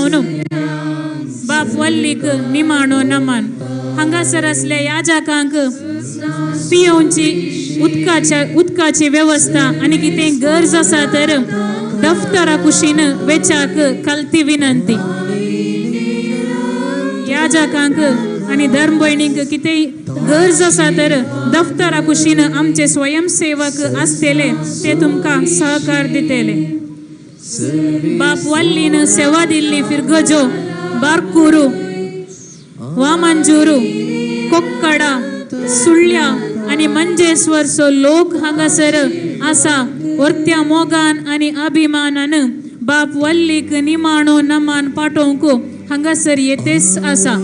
तावन बाप वल्लीक निमाणो नमन. हांगासर आसल्या याजकांक पियोवची उदकाची वेवस्था आनी कितें गरज आसा तर दफ्तरा कुशीन वेचाक खालती विनंती. याजकांक आनी धर्म भयणींक कितेंय गरज आसा तर दफ्तरा कुशीन आमचे स्वयंसेवक आसतले ते तुमकां सहकार दितले. बाप वल्लीन सेवा दिल्ली फिरगजो, बारकूरू, वामंजूरू, कोक्कडा, सुळ्या आनी मंजेश्वरचो लोक हांगासर आसा. वर्त्या मोगान आनी अभिमानान बाप वल्लीक निमाणो नमान पाठोवंक हांगासर येतेच आसा.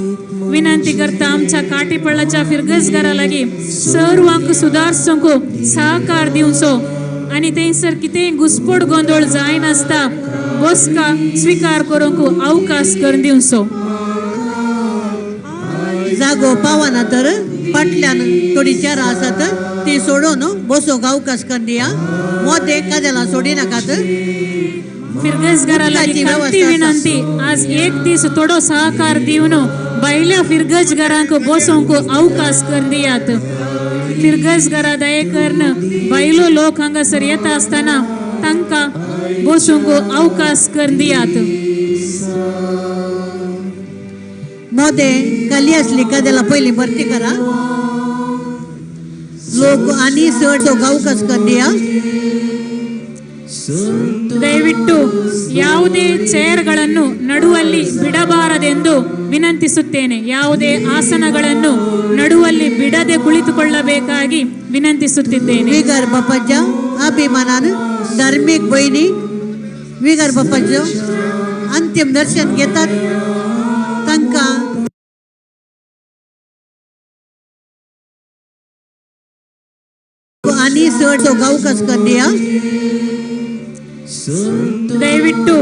विनंती करता आमच्या काटीपळ्ळाच्या फिरगजगारा लागीं सर्वांक सुदारसूंक सहकार दिवचो आनी थंयसर कितेंय घुसपट गोंदळ जायनासता बसका स्विकार करूंक अवकाश करून दिवचो. जागो पावना तर फाटल्यान थोडी चेरां आसात ती सोडून बसूंक अवकाश करून दिया. मोदें कदेलां सोडी नाकात. फिरगजगारा लागीं खालती विनंती, आज एक दीस थोडो सहकार दिवन भायल्या फिरगजगारांक बसूंक अवकाश करून दियात. फिरगजगारा दये करून भायलो लोक हांगासर येता आसतना तांकां बसूंक अवकाश करून दियात. मोदें खाली आसली कदेलां पयलीं भरती करा. लोक आनी चड अवकाश करून दिया. ದಯವಿಟ್ಟು ಯಾವುದೇ ಚೇರ್ಗಳನ್ನು ನಡುವಲ್ಲಿ ಬಿಡಬಾರದೆಂದು ವಿನಂತಿಸುತ್ತೇನೆ. ಯಾವುದೇ ಆಸನಗಳನ್ನು ನಡುವಲ್ಲಿ ಬಿಡದೆ ಕುಳಿತುಕೊಳ್ಳಬೇಕಾಗಿ ವಿನಂತಿಸುತ್ತಿದ್ದೇನೆ. ವಿಗರ್ ಬಪ್ಪಜ್ಜ ಅಭಿಮಾನಾನ धार्मिक भयणी विगर बाप्पाचो अंतिम दर्शन घेतात. तांकां आनी चड अवकाश करून दिया. ದಯವಿಟ್ಟು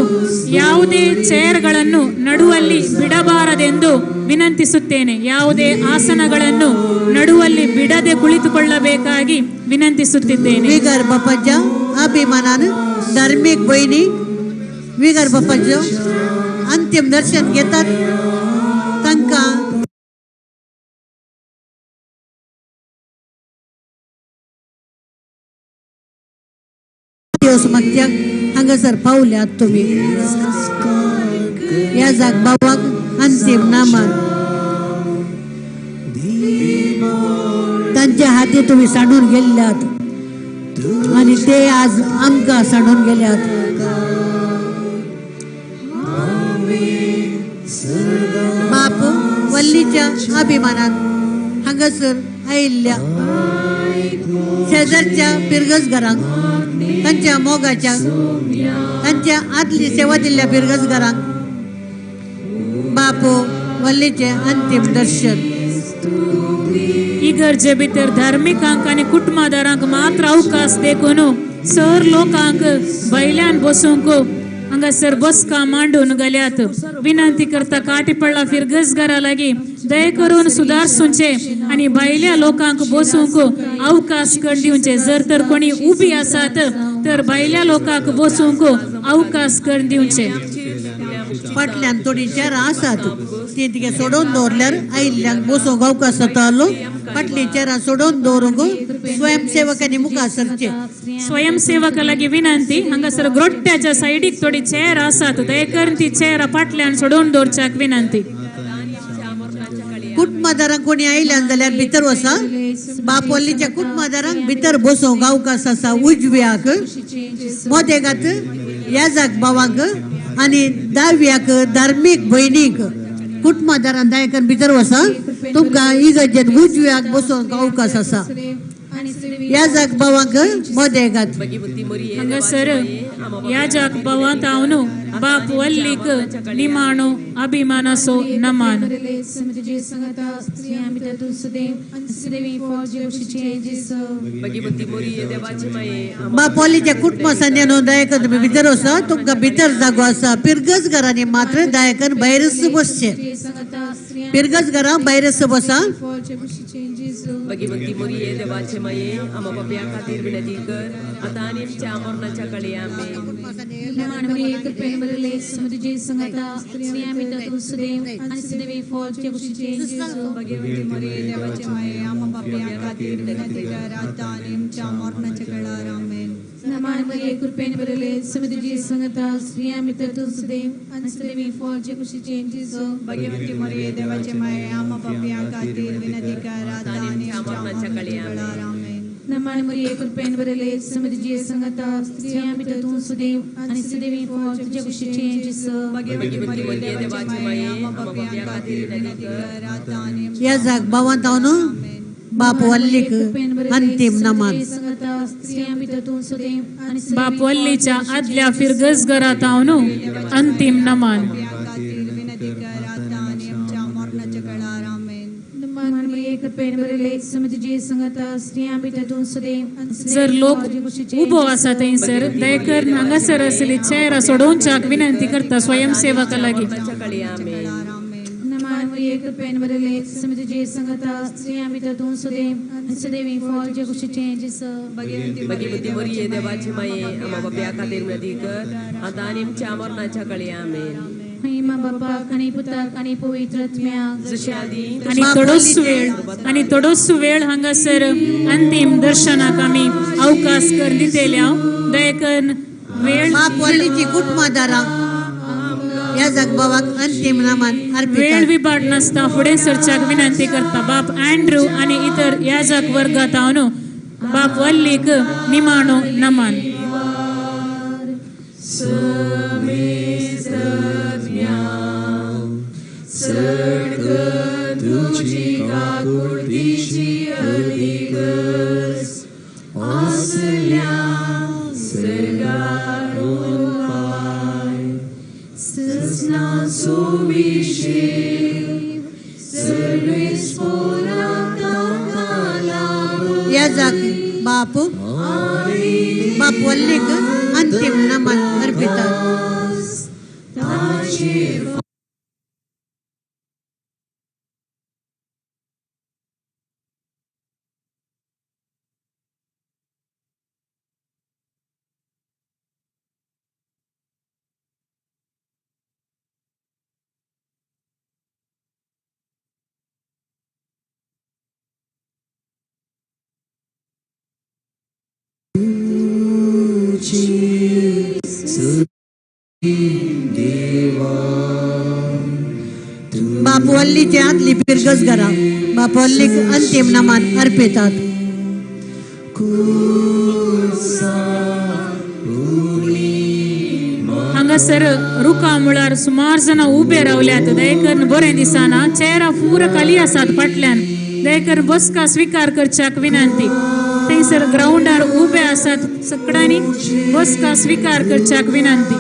ಯಾವುದೇ ಚೇರ್ಗಳನ್ನು ನಡುವಲ್ಲಿ ಬಿಡಬಾರದೆಂದು ವಿನಂತಿಸುತ್ತೇನೆ. ಯಾವುದೇ ಆಸನಗಳನ್ನು ನಡುವಲ್ಲಿ ಬಿಡದೆ ಕುಳಿತುಕೊಳ್ಳಬೇಕಾಗಿ ವಿನಂತಿಸುತ್ತಿದ್ದೇನೆ. ವಿಗರ್ ಬಪ್ಪಜ್ಜ ಅಭಿಮಾನಾನ धार्मिक भयणी विगर बाप्पाचो अंतिम दर्शन घेतात. तांकां दिवस मागच्याक हांगासर पावल्यात तुमी. ह्या जाग बाबाक अंतिम नामान तांच्या हाती तुमी सांडून गेल्ल्यात आनी ते आज आमकां सांडून गेल्यात. बाप वल्लीच्या अभिमानान हांगासर आयिल्ल्या शेजारच्या पिरगजगारांक तांच्या मोगाच्या तांच्या आदली सेवा दिल्ल्या पिरगजगारांक बापू वल्लीचें अंतिम दर्शन. इगर्जे भितर धार्मिकांक आनी कुटुंबादारांक मात्र अवकाश देखून सर लोकांक भायल्यान बसूंक हांगासर बसका मांडून गेल्यात. विनंती करता काटीपळ्ळा फिरगजगारा लागीं दये करून सुदारसूंचे आनी भायल्या लोकांक बसूंक अवकाश करून दिवचे. जर तर कोणी उबी आसात तर भायल्या लोकांक बसूंक अवकाश करून दिवचे. फाटल्यान थोडी चेरां आसात ती तिगे सोडून दवरल्यार आयिल्ल्यांक बसूंक अवकाश जातालो. फाटलीं चेरां सोडून दवरूंक स्वयंसेवकांनी मुखार सरचें. स्वयंसेवका लागीं विनंती, हांगासर ग्रोट्ट्याच्या सायडीक थोडी चेर आसात दये करून ती चेरां फाटल्यान सोडून दवरच्याक विनंती. कुटुंबादारांक कोणी आयल्यान जाल्यार भितर वसा. बापोलीच्या कुटुंबादारांक भितर बसूंक अवकाश आसा. उजव्याक मोदेगात याजाक बावांक आनी दाव्याक धार्मीक भयणीक कुटुंबादारान दयाकन भितर वसा. तुमकां इगर्जेन उजव्याक बसूंक अवकाश आसा. याजाक बावांक मोदेगात. हांगासर याजाक बावांत हांव बाप वल्लीक निमाणो अभिमानाचो नमान. बाप वल्लीच्या कुटुंबासांनी दयाकन तुमी भितर वसा. तुमकां भितर जागो आसा. पिरगज घरांनी मात्र दयाकन भायरच बसचें. पिरगज घरां भायरच बसा. भगवती मोरये देवाचे माये आमा पापया खातीर विनंती कर आता आनी आमच्या मरणाच्या काळी आमेन. भगवती मोरये देवाचे माये आमा पापया खातीर विनंती कर आता आनी आमच्या मरणाच्या काळार आमेन. भगवती मोरये देवाचे माये आमा पापया खातीर विनंती कर आता आनी आमच्या मरणाच्या काळार आमेन. भगवती मोरये देवाचे माये आमा पापया खातीर विनंती कर आता आनी या जाग भावांत बाप वल्लीक अंतिम नमन. बाप वल्लीच्या आदल्या फिरगज घरात हांव अंतिम नमन. जर लोक उभो आसा थंयसर दयकर हांगासर आसली चेहरा सोडोवच्याक विनंती करता स्वयंसेवका लागीं. भगवती मोरये देवाचे माये आमा पापया खातीर विनंती कर आता आनी आमच्या मरणाच्या काळी आमेन. आनी थोडोच वेळ हांगासर अंतिम दर्शनाक आमी अवकाश कर दितले. दयकन वेळ बाप वल्लीची कुटुंबादारां या जगभावाक अंतिम नमन अर्पित. वेळ विबाड नासता फुडें सरच्याक विनंती करता. बाप अँड्रू आनी इतर याजक वर्गात हांव बाप वल्लीक निमाणो नमन. या जाग बाप बाप वल्लीक अंतिम नमन अर्पित. बाप वल्लीचे आदली फिरगज घरा बाप वल्लीक अंतिम नमन अर्पितात. हांगासर रुखा मुळार सुमार जाणां उबे रावल्यात. दयकर बरें दिसना चेहरा पूरा खाली आसात फाटल्यान. दयकर बसका स्विकार करच्याक विनंती. थंयसर ग्रावंडार उबे आसात सगळ्यांनी बसका स्विकार करच्याक विनंती.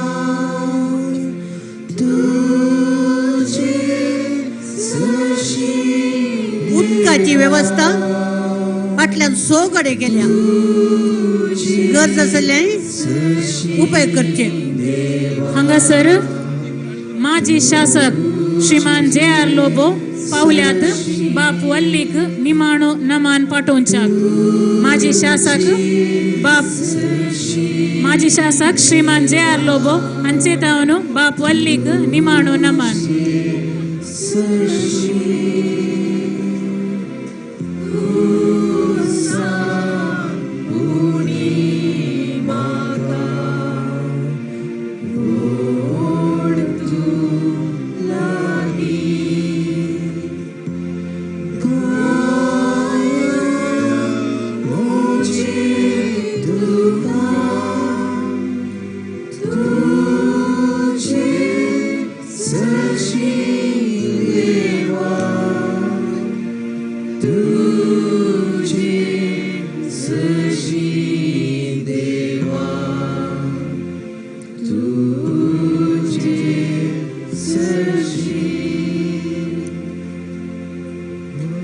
उदकाची व्यवस्था फाटल्यान सगळे केल्या. गरज आसल्यार उपाय करचे. हांगासर माजी शासक श्रीमान जे आर लोबो पावल्यात बाप वल्लीक निमाणो नमान पाठोवच्याक. माजी शासक श्रीमान जे आर लोबो हांचे तावन बाप वल्लीक निमाणो नमान.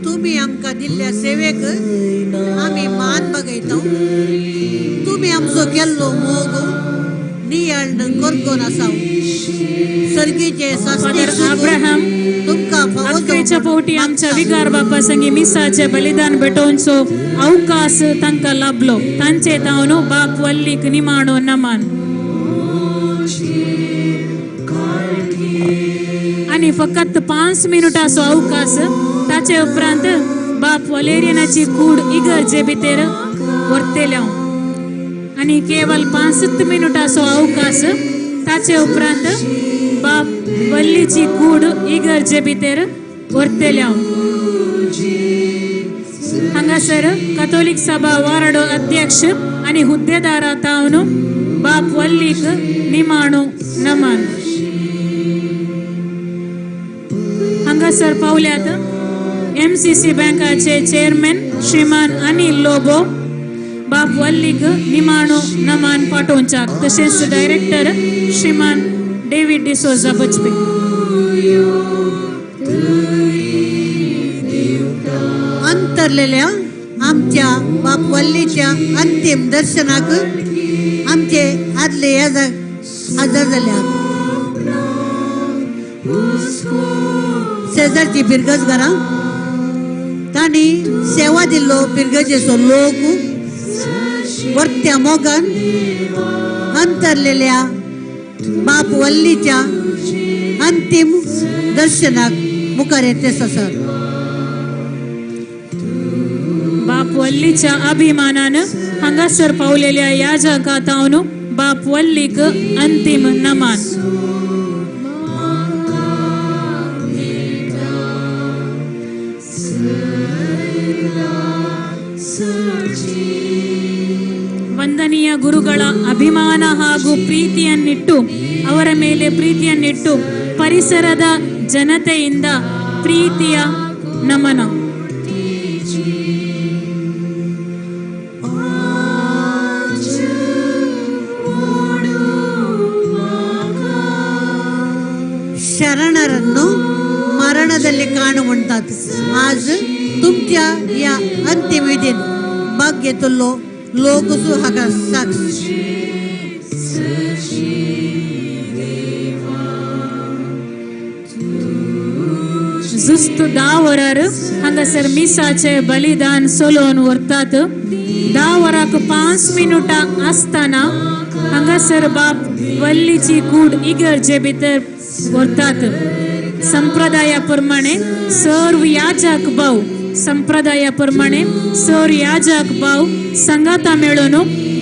तुम्ही आमकां दिल्ल्या सेवेक आमी मान बगयता. तुम्ही आमचो केल्लो मोग नियाळ करकोन आसा. सर्गीचे फादर अब्राहम तुमकां अकरेच्या पावटी आमच्या विगार बापा संगी मिसाचे बलिदान भेटोवचो अवकाश तांकां लाभलो. तांचे तावन बाप वल्लीक निमाणो नमान. आनी फकत 5 मिनटाचो अवकाश. ताचे उपरांत बाप वलेरियनाची कूड इगर्जे भितर व्हरतले आनी केवल 5 मिनटाचो अवकाश. ताचे उपरांत बाप वल्लीची कूड इगर्जे भितर व्हरतले. हांगासर कथोलीक सभा वारडो अध्यक्ष आनी हुद्देदारा तावन बाप वल्लीक निमाणो नमान. हांगासर पावल्यात MCC बँकाचे चेअरमॅन श्रीमान अनिल लोबो बाप वल्लीक निमाणो नमान पाठोवच्याक, तशेंच डायरेक्टर श्रीमान डेव्हिड डिसोजा बचपे. अंतरलेल्या आमच्या बाप वल्लीच्या अंतिम दर्शनाक आमचे आदले हजर जाल्या. शेजारची फिरगज घरां तांणी सेवा दिल्लो फिरगजेचो लोक वर्त्या मोगान अंतरलेल्या बाप वल्लीच्या अंतिम दर्शनाक मुखार येते आसात. बाप वल्लीच्या अभिमानान हांगासर पावलेल्या याजका तावन बाप वल्लीक अंतिम नमान. ವಂದನೀಯ ಗುರುಗಳ ಅಭಿಮಾನ ಹಾಗೂ ಪ್ರೀತಿಯನ್ನಿಟ್ಟು ಅವರ ಮೇಲೆ ಪ್ರೀತಿಯನ್ನಿಟ್ಟು ಪರಿಸರದ ಜನತೆಯಿಂದ ಪ್ರೀತಿಯ ನಮನ. ಶರಣರನ್ನು ಮರಣದಲ್ಲಿ ಕಾಣುವಂತಾದ आज तुमच्या या अंतिम विधीन भाग घेतलो लोकसू हाका साक्ष. जुस्त 10 वरार हांगासर मिसाचे बलिदान सोलोवन व्हरतात. 10 वराक 5 मिनुटां आसतना हांगासर बाप वल्लीची कूड इगर्जे भितर व्हरतात. संप्रदाया प्रमाणे सर्व याजक भाव संप्रदाया प्रमाणे सर्व याजक भाव संगाता मेळून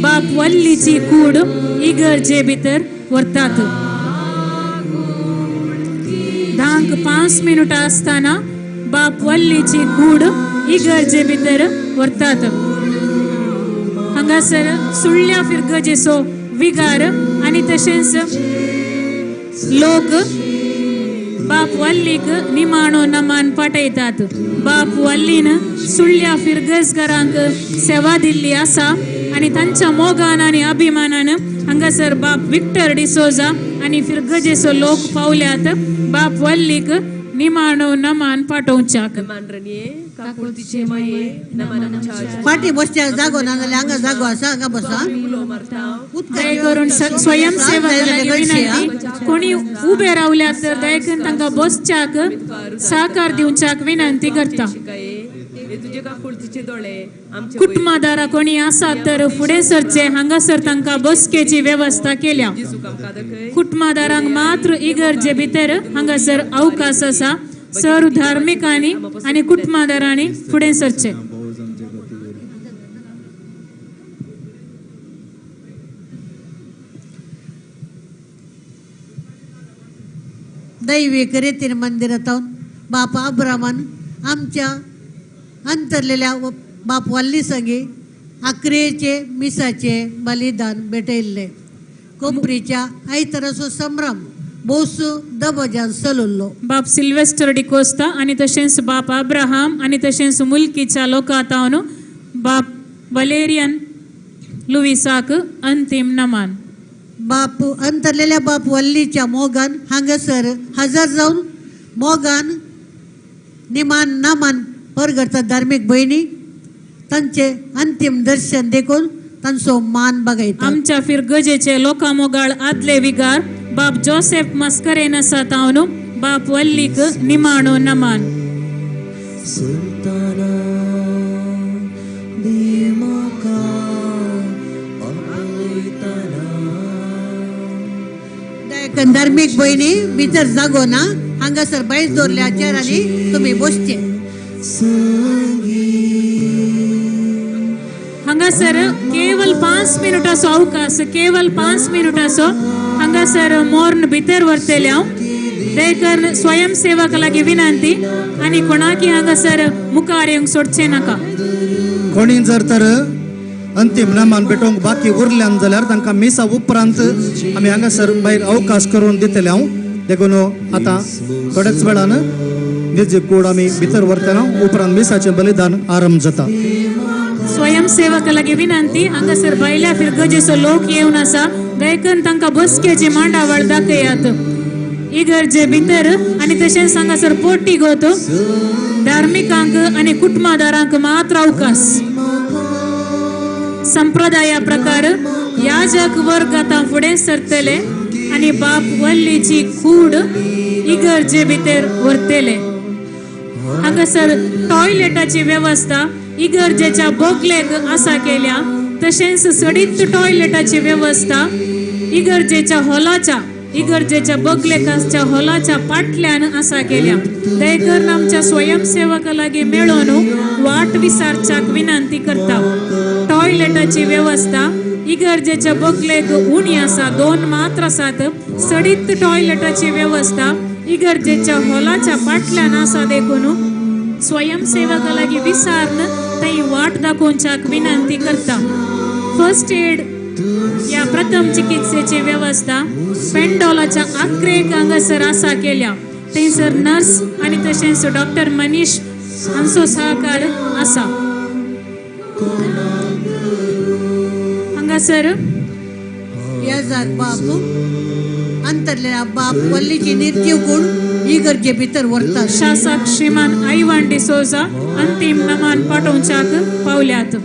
बाप वल्लीची कूड इगर्जे भितर व्हरतात. 10:05 मिनुटां आसतना बाप वल्लीची कूड इगर्जे भितर व्हरतात. हांगासर सुळ्या फिरगजेचो विगार आनी तशेंच लोक बाप वल्लीक निमाणो नमान पाठयतात. बाप वल्लीन सुळ्या फिरगजकारांक सेवा दिल्ली आसा आनी तांच्या मोगान आनी अभिमानान हांगासर बाप विक्टर डिसोजा आनी फिरगजेचो लोक पावल्यात बाप वल्लीक निमाणो नमान पाठोवच्याक. फाटी बसच्या जागो ना जाल्यार हांगा जागो आसा, हांगा बसा. दया करून स्वयंसेवकांक विनंती, कोणी उबे रावल्यात तर दया करून तांकां बसच्याक सहकार दिवच्याक विनंती करता. कुटुंबादारा कोणी आसात तर फुडें सरचे, हांगासर तांकां बसकेची वेवस्था केल्या. कुटुंबादारांक मात्र इगर्जे भितर हांगासर अवकाश आसा. सर्व धार्मिकांनी आनी कुटुंबादारांनी फुडें सरचे. दैविक रेतीन मंदिरात बाप अब्रामान आमच्या अंतरलेल्या बाप वल्ली संगी आक्रेचे मिसाचे बलिदान भेटयल्ले. कोपरीच्या आयतराचो संभ्रम बोसू दबजान सलुल्लो. बाप सिल्वेस्टर डिकोस्ता आनी तशेंच बाप अब्राहाम आनी तशेंच मुल्कीच्या लोकांतावन बाप वलेरियन लुविसाक अंतिम नमान. बाप अंतरलेल्या बाप वल्लीच्या मोगान हांगासर हजर जावन मोगान निमान नामान परगडतात धार्मीक भयणी तांचे अंतिम दर्शन देखून तांचो मान बघायता. आमच्या फिरगजेचे लोकामोगाळ आदले विगार बाप जोसेफ मस्करेन आसा तावन बाप वल्लीक निमाणो नमान. धार्मीक भयणी भितर जागो ना, हांगासर भायर दवरल्या चेरांनी तुमी बसचे. हांगासर केवल 5 मिनटाचो अवकाश, केवल 5 मिनटाचो हांगासर मोर्न भितर व्हरतले हांव. देखून स्वयंसेवका लागीं विनंती आनी कोणाकी हांगासर मुखार येवंक सोडचें नाका. कोणी जर तर अंतीम नमान भेटोवंक बाकी उरल्यान जाल्यार तांकां मिसा उपरांत आमी हांगासर भायर अवकाश करून दितले हांव. देखून आतां थोड्याच वेळान निर्जीव कूड आमी भितर व्हरतना उपरांत मिसाचें बलिदान आरंभ जाता. स्वयंसेवका लागीं विनंती, हांगासर भायल्या फिरगजेचो लोक येवन आसा, देखून तांकां बसकेची मांडावळ दाखयात. इगर्जे भितर आनी तशेंच हांगासर पोटी गोत धार्मिकांक आनी कुटुंबादारांक मात्र अवकाश. संप्रदाया प्रकार याजक वर्ग आतां फुडें सरतले आनी बाप वल्लीची कूड इगर्जे भितर व्हरतले. हांगासर टॉयलेटाची वेवस्था इगर्जेच्या बोगलेक आसा केल्या, तशेंच सडीत टॉयलेटाची वेवस्था इगर्जेच्या हॉलाच्या, इगर्जेच्या बगलेकाच्या हॉलाच्या पाटल्यान आसा केल्या. देखून आमच्या स्वयंसेवका लागीं मेळोवन वाट विसारच्याक विनंती करता. टॉयलेटाची वेवस्था इगर्जेच्या बगलेक उणी आसा, 2 मात्र आसात. सडीत टॉयलेटाची वेवस्था इगर्जेच्या हॉलाच्या पाटल्यान आसा, देखून स्वयंसेवका लागीं विसारन थंय वाट दाखोवच्याक विनंती करता. फर्स्ट एड या प्रथम चिकित्सेची वेवस्था पेंडॉलाच्या आक्रेक हांगासर आसा केल्या. थंयसर नर्स आनी तशेंच डॉक्टर मनीष हांचो सहकार आसा. हांगासर याजाक बाप अंतरलेल्या बाप वल्लीची निर्जीव कूड इगर्जे भितर व्हरतात. शासक श्रीमान आयवान डिसोजा अंतीम नमान पाठोवच्याक पावल्यात.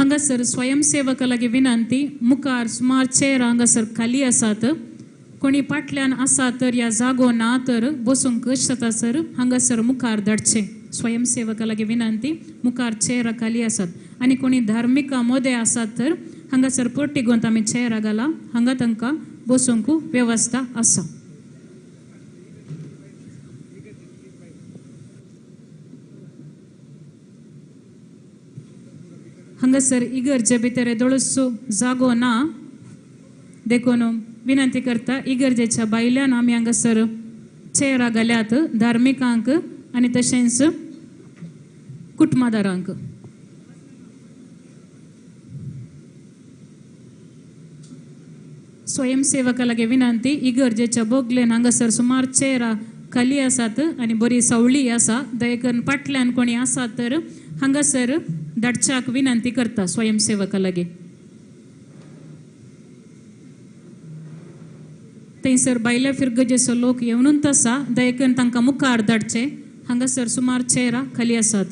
हांगासर स्वयंसेवका लागीं विनंती, मुखार सुमार चेर हांगासर खाली आसात. कोणी फाटल्यान आसा तर या जागो ना तर बसूंक कश्ट जाता सर, हांगासर मुखार धाडचें. स्वयंसेवका लागीं विनंती, मुखार चेर खाली आसात. आनी कोणी धार्मिका मोदे आसात तर हांगासर पोर्टिगोंत आमी चेर घाला, हांगा तांकां बसूंक वेवस्था आसा. हांगासर इगर्जे भितर येदोळसो जागो ना देखून विनंती करता, इगर्जेच्या भायल्यान आमी हांगासर चेरा घाल्यात धार्मिकांक आनी तशेंच कुटुंबादारांक. स्वयंसेवका लागीं विनंती, इगर्जेच्या बोगलेन हांगासर सुमार चेरा खाली आसात आनी बरी सावळी आसा. दयेकरून फाटल्यान कोणी आसा तर हांगासर धाडच्याक विनंती करता स्वयंसेवका लागीं. थंयसर भायल्या फिरगजेचो लोक येवनूच आसा, दयेकरून तांकां मुखार धाडचे. हांगासर सुमार चेरा खाली आसात.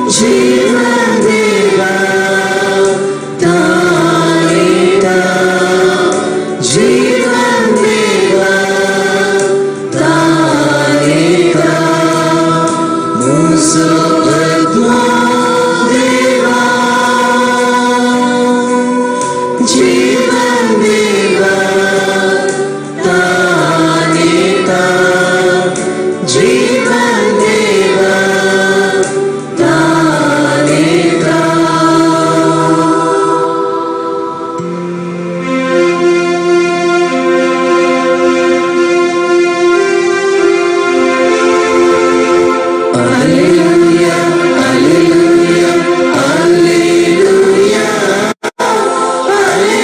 जीवन देवा तानेता, जीवन देवा तानेता, मुजो आत्मो देवा, जीवन देवा तानेता, जीवन देवा तानेता. Alleluia, alleluia, alleluia, alleluia,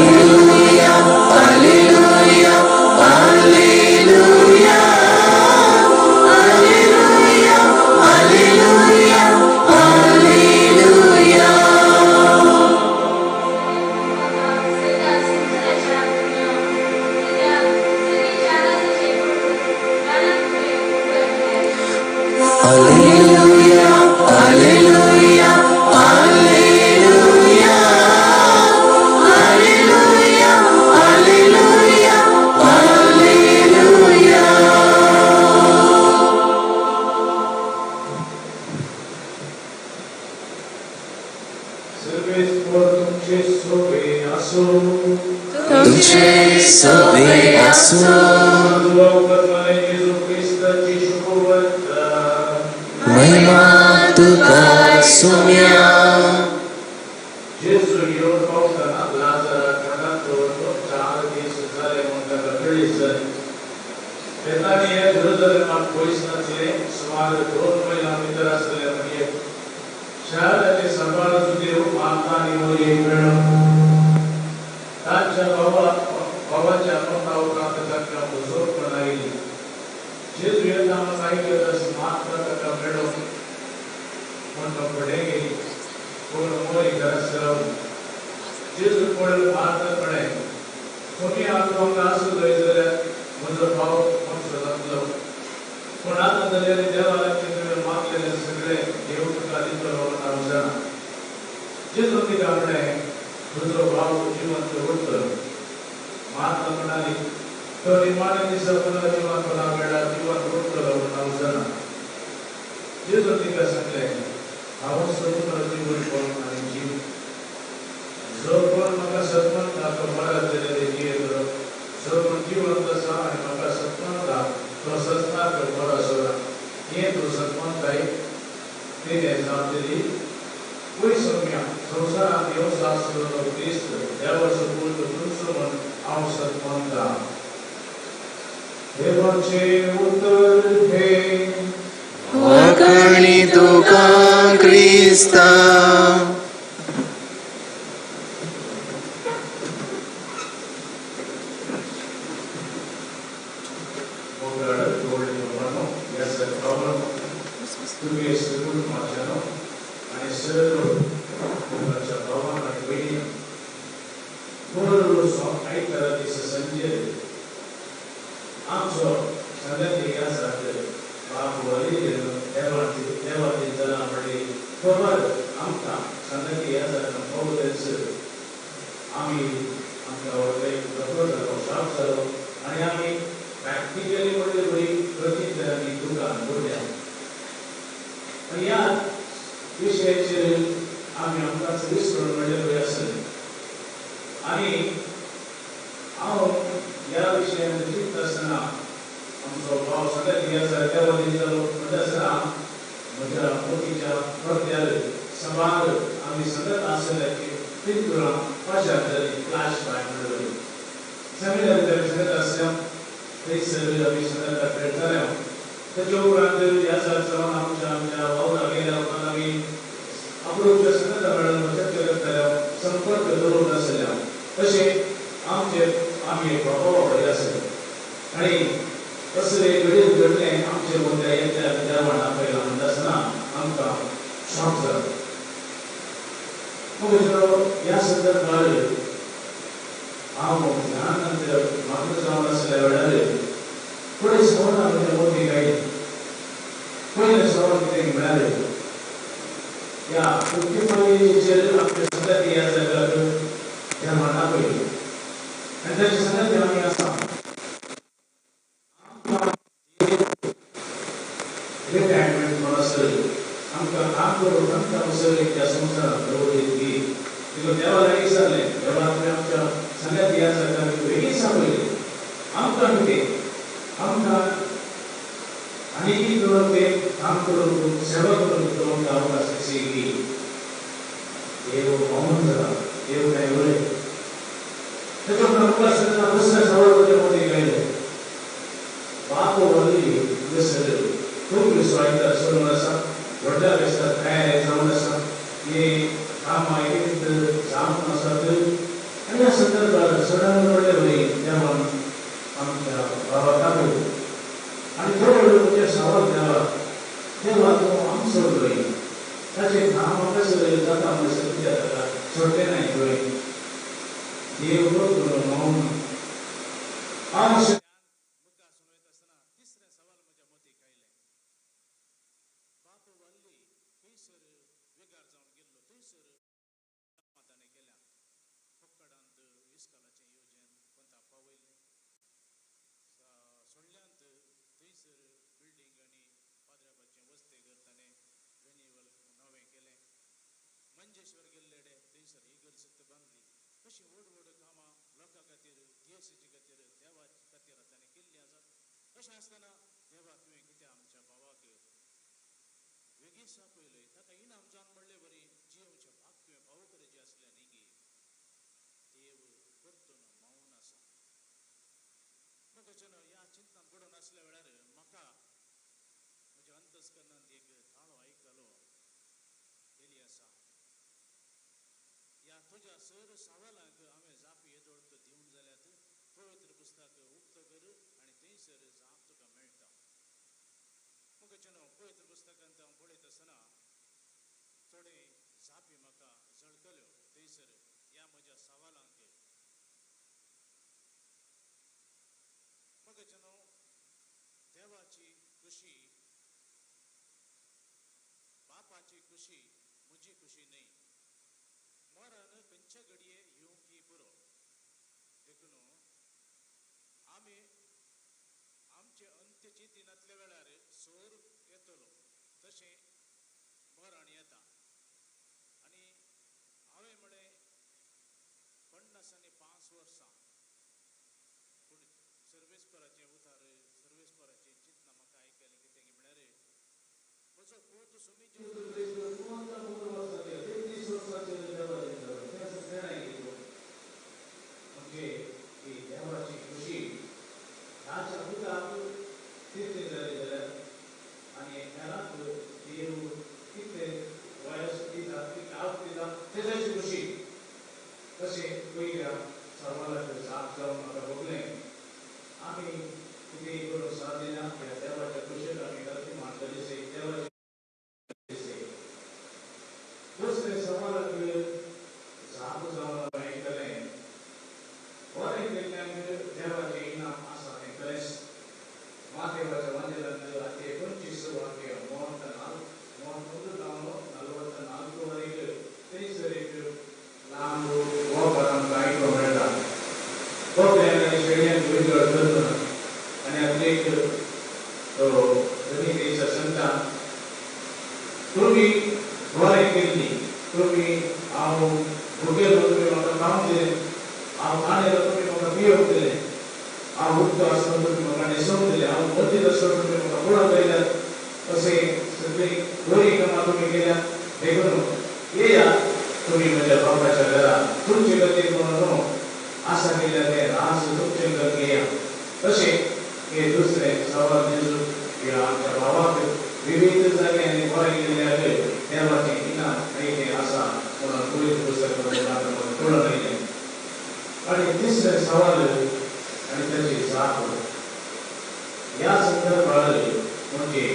alleluia, alleluia, alleluia, alleluia, alleluia, alleluia, alleluia, alleluia. Alleluia, alleluia, alleluia, alleluia, alleluia, alleluia. सर्वेस्पर तुमचे सोबे आसो. तुमचे सोबे आसो. जेजू क्रिस्ताची शुभवार्ता. महिमा तुका सोम्या. जेजू येवन पावतना लाजराक खणांत दवरलो 4 दीस जाले म्हूण ताका कळीत जालें. बेतानी हे जेरुजलेमाक पयस नासलें, सुमार 2 मैलां भितर आसलें म्हणये. शाराचे सांबाळ जुदेव मार्था आनी मरियेक मेळ्ळो. तांच्या भावाच्या मरणा उपरांत तांकां मुजोरपण आयली. जेजू येता म्हूण आयकतच मार्था ताका मेळ्ळो म्हूण फुडें गेली, पूण मरी घराच रावली. जेजू पळोवन मार्था म्हळें, तुमी आतां हांगा आसलोय जाल्यार म्हजो भाव मरचो नासलो. पूण आतां जाल्यार देवा लागीं तुवें मागलेलें सगळें देव तुका दितलो म्हूण हांव जाणा. जेजून तिका म्हळें, तुजो भाव जिवंत उरतलो. मार्था म्हणाली, तो निमाण्या दिसा पुनर्जिवंतपणा वेळार जिवंत उरतलो म्हूण हांव जाणा. जेजून तिका सांगलें, हांवच पुनर्जिवंतपण आनी जीव. जो कोण म्हाका सतमनता तो मरत जाल्यार जियेतलो. जो कोण जिवंत आसा आनी म्हाका सतमनता तो सतनाक मरसो ना. हें तूं सतमनताय? तिणें जाप दिली, वय सोम्या, संवसारांत येवचो आसलो तो क्रिस्त देवाचो पूत तूंच म्हूण हांव सतमनता. देवाचें उतर हें. वाखाणी तुका क्रिस्ता. मोगाळ गोल्ड बाबांनो, ह्या सत्पावन तुगे कुटुंबाच्यानो आनी सर्व मोगाच्या भावान आनी भयणीं, पुनर्वसो आयतारा दीस संजे आमचो संगती आसात बाप वरी देवाची देवाची जला म्हणली खबर आमकां संगती आसात पावलेच. आमी आमकां व्हडले दोतोर जालो, शाप जालो आनी आमी प्रॅक्टिकली म्हणले बरी प्रतीत आमी दुकान उरल्या. आनी ह्या विशयाचेर आमी आमकांच विसरून म्हणले बरी आसले. आनी हांव ह्या विशयान चिंतता आसतना आमचो भाव सगळ्यात आसा देवा जालो म्हणटा आसतना म्हज्या मोतीच्या पडद्यार सबार आमी सगळ्यात आसल्याची पिंतुरां पाशार जाली, फ्लॅश बॅक म्हणले. सगळे आमी सगळ्यात आसल्या थंयसर आमी सगळ्यात खेळटाले. ताच्या उपरांत ह्या जावन आमच्या आमच्या वावरा गेल्या उपरांत आमी आपल्या सगळ्यात मेळून चर्चा करताले, संपर्क दवरून आसले. तशें आमचे आमी एक बाबा वांगडी आसले आनी असले घडीत घडलें आमचे मदल्या येत्या देवान आपयला म्हणटा आसतना आमकां शॉक जालो. मग ह्या संदर्भार हांव ध्यानांत मग्न जावन आसल्या वेळार फुडें सवाल म्हज्या मोदी गायले. पयलें सवाल कितें म्हळ्यार ह्या 55 आमच्या संगती ह्या जाग्यार देवान आपयली आनी ताची संगती आमी आसा. रिटायरमेंट म्हणसर आमकां काम करून आमकां म्हणसर त्या संवसारांत दवरली ती देखून देवा लागीं विचारलें, देवा तुवें आमच्या संगती ह्या जाग्यार वेगळीच आपयली, आमकां कितें आमकां आनी करून ते काम करून सेवा करून तो आमकां अवकाश की देव मौन जाला, देव काय उलय. ताच्या उपरांत मुखार सरतना दुसऱ्या सवाल म्हज्या मतीक आयलें. बाप व्हडली हांगासर खूब विश्वायता सोडून आसा, व्हडल्या वेसार तयार जावन आसा, हे कामां एक जावन आसात. आनी ह्या संदर्भार सडन पडले वरी देवान आमच्या बाबाक आपयलो आनी थोडो म्हजें सवाल देवा, देवा तूं आमचो न्हय, ताचें काम कशें जाता म्हणसर कित्याक ताका सोडलें ना तुवें. देव करून मौन. हांव तिसरें सवाल म्हज्या मतीक आयलें. बापू वल्ली खंयसर वेगार जावन गेल्लो थंयसर ताणें केल्या कुक्कडांत इस्कोलाचें योजन कोंता पावयलें, सोडल्यांत थंयसर बिल्डींग आनी पाद्र्याबाचें वस्ते घर ताणें रिन्युअल नवें केलें. मंजेश्वर गेल्लेडे थंयसर इगर्ज बांदली. अशीं व्हड व्हड कामां लोकां खातीर, दियसीचे खातीर, देवा खातीर ताणें केल्लीं आसात. अशें आसतना देवा तुवें कित्याक आमच्या भावाक वेगींच आपयलय, ताका इनाम जावन म्हणले वरी जियोवचें भाग तुवें फावो करचें आसलें न्ही गे. देव परतून मौन आसा. मगच्यान ह्या चिंतनान पडून आसल्या वेळार म्हाका म्हज्या अंतस्करणांत एक ताळो आयकलो, एली आसा, ह्या तुज्या सर सवालांक हांवें जाप येदोळ दिवन जाल्यार पवित्र पुस्तक उक्तो कर आनी थंयसर जाप तुका मेळटा. मगच्यान पवित्र पुस्तकांत हांव पळयत आसतना थोडे जापी म्हाका झळकल्यो थंयसर ह्या म्हज्या सवालांक. मगच्यान देवाची खुशी, बापाची खुशी म्हजी खुशी न्हय, मरण खंयच्या घडये येवंक पुरो. देखून आमी आमचे अंत्यची दिनांतल्या वेळार सोर येतलो तशें मरण येता. आनी हांवें म्हळें 55 वर्सां, पूण सर्वेस्पराचें उतार, सर्वेस्पराचें चिंतना म्हाका आयकलें कितें म्हळ्यार म्हजो पूत सुमी म्हणजे ही देवाची खुशी ह्याच्या पुताक कितें जालें जाल्यार आनी हेरांक देव कितें वयस दिता, कितें आवड दिता तेजाची खुशी. तशें पयल्या सवालाक जाप जावन म्हाका भोगलें आमी कितें करूंक सादिना ह्या देवाच्या खुशेक आमी गलती मानतले देवाचे. दुसरें सवालाक जाप जावन हांवें आयकलें, बरें केल्ल्यांक देवाचें इनाम आसा तें खरेंच. मातेवाच्या वांजेलांत अध्याय 25 वाक्य 34 44 थंयसर एक लांब वोपार आमकां आयकूंक मेळटा. बोकड्यांक आनी शेळयांक विंगड करून आनी आपले एक तो धनी थंयसर सांगता, तुमी बरें केल्ली, तुमी हांव भुकेलो तुमी म्हाका खावंक दिलें, हांव ताणेलो तुमी म्हाका पियोवंक दिलें, हांव उदक आसलो तुमी म्हाका न्हेसोवंक दिलें, हांव मदीं आसलो तुमी म्हाका पळोवंक आयल्यात, अशें सगळीं बरीं कामां तुमी केल्यात. देखून येया तुमी म्हज्या बापाच्या घरा, तुमचे खातीर म्हणून आसा केल्या तें राज तुमचे घर घेया. तशें हे दुसरें सवाल जेजू ह्या आमच्या भावाक विविध जाग्यांनी बरें केल्ल्याक देवाचें इनाम आयतें आसा म्हणून पवित्र पुस्तक कळून आयलें. आनी तिसरें सवाल आनी ताची जाप ह्या संदर्भार म्हणजे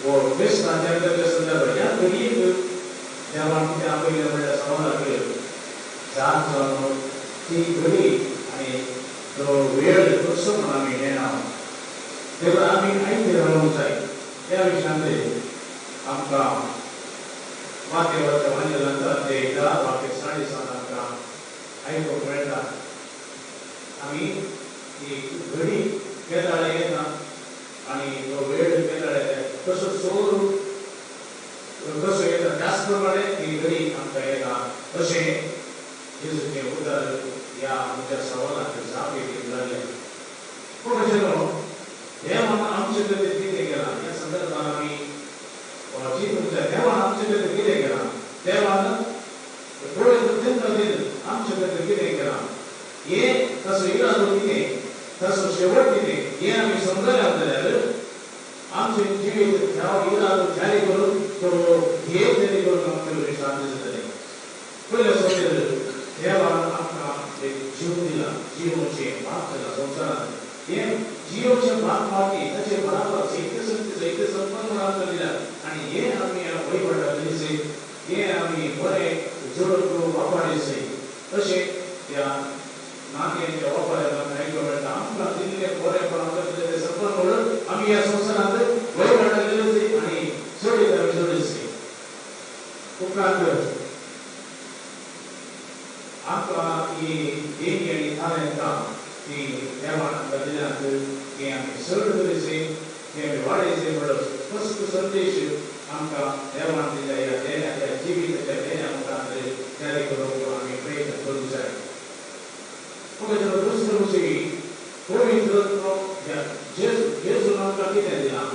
हो क्रिस्तांच्या संदर्भार ह्या घडयेक देवान कितें आपयलें म्हणल्यार सवालाक जाप जावन ती घडी आनी तो वेळ कसो म्हूण आमी नेणा. देखून आमी आयते रावंक जाय. ह्या विशयांत आमकां मातेवाच्या वांजेलांत ते 10:07 आमकां आयकूंक मेळटा. आमी ही घडी केदाळे येता आनी तो वेळ केदाळे येता, कसो चोर कसो येता त्याच प्रमाणे ही घडी आमकां येता अशें जेजूचें उतर ह्या आमच्या सवालाक जाप दिवंक लागलें. पूण अशें न्हू, देवान आमचे खातीर कितें केलां ह्या संदर्भात आमी चिंतूंक जाय. देवान आमचे खातीर कितें केलां, देवान पवित्र आमचे खातीर कितें केलां, हें ताचो इरादो कितें, ताचो शेवट कितें हें आमी समजले जाल्यार आमचें जिवीत ह्या इरादो जारी करून तो ध्येय जारी करून आमकां साध्य जातलें. पयल्या सोदीर देवान आमकां एक जीव दिला, जिवोचें भाग दिला संवसारांत. हें जिवोचें भाग मागीर ताचे बराबर जैते संत जैते संपन्न म्हणून आमकां दिला आनी हें आमी वहिवटाक दिसे, हें आमी बरें जोडून वापरचे अशें त्या नात्यांच्या वापराक आमकां आयकूंक मेळटा. आमकां दिल्लें बरेंपण, आमकां दिल्लें तें संपन्न म्हणून आमी ह्या संवसारांत वहिवटाक दिलें आनी चडीत आमी जोडचे. उपरांत आमकां ही देणगी आनी तालेंतां ती देवान आमकां दिल्यांत ती आमी चड करीचे, ती आमी वाडयचे म्हणून स्पश्ट संदेश आमकां देवान दिल्या ह्या देण्याच्या जिविताच्या देण्या मुखार जारी करूंक आमी प्रयत्न करूंक जाय. दुसरो विशय पवित्र जेजून आमकां कितें दिलां,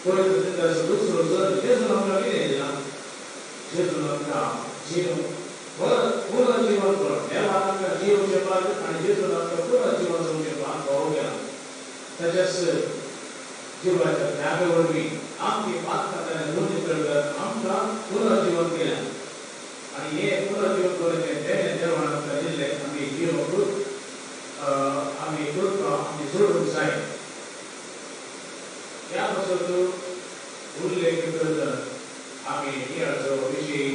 पवित्र दुसरो जर जेजून आमकां कितें दिलां, जेजून आमकां जीव पुनर्जीवन कर, देवान आमकां जिवचें भाग आनी जेजून आमकां पुनर्जीवन जावचें भाग फावो केलां. ताच्याच जिवाच्या त्यागा वरवीं आमची पातकां ताणें धुवन नितळ आमकां पुनर्जीवन केलें आनी हें पुनर्जीवन करून देणें देवान आमकां दिल्लें आमी जिवंक आमी करपाक आमी जोडूंक जाय. ह्या पासत उल्लेख करत आमी नियाळचो विशय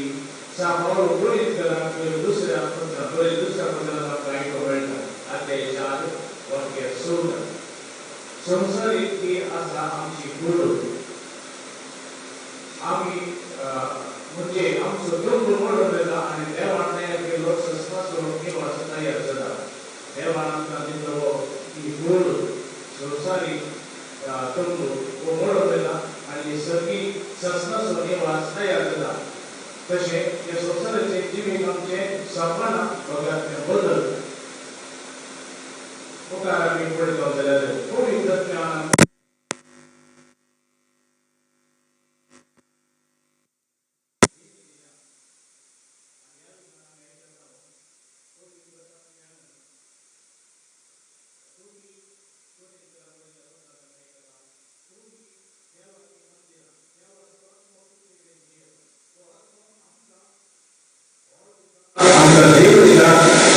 सापावलो कोरिंथकरांक दुसऱ्या पत्रांत दुसऱ्या पत्रांत आमकां आयकूंक मेळटा. अध्याय 4:14. संवसारीक ही आसा आमची कूड. आमी म्हणजे आमचो तंबू मोडून येता आनी देवान तयार केल्लो सस्नाचो निवास तयार जाता. देवान आमकां दिल्लो ही कूड संवसारीक तंबू हो मोडून येता आनी सर्गी सस्नाचो निवास तयार जाता. तशें ह्या संवसाराचें जिवीत आमचें सपना बगर तें बदल मुखार आमी पळयतो जाल्यार पवित्र ज्ञान आमकां देव दिला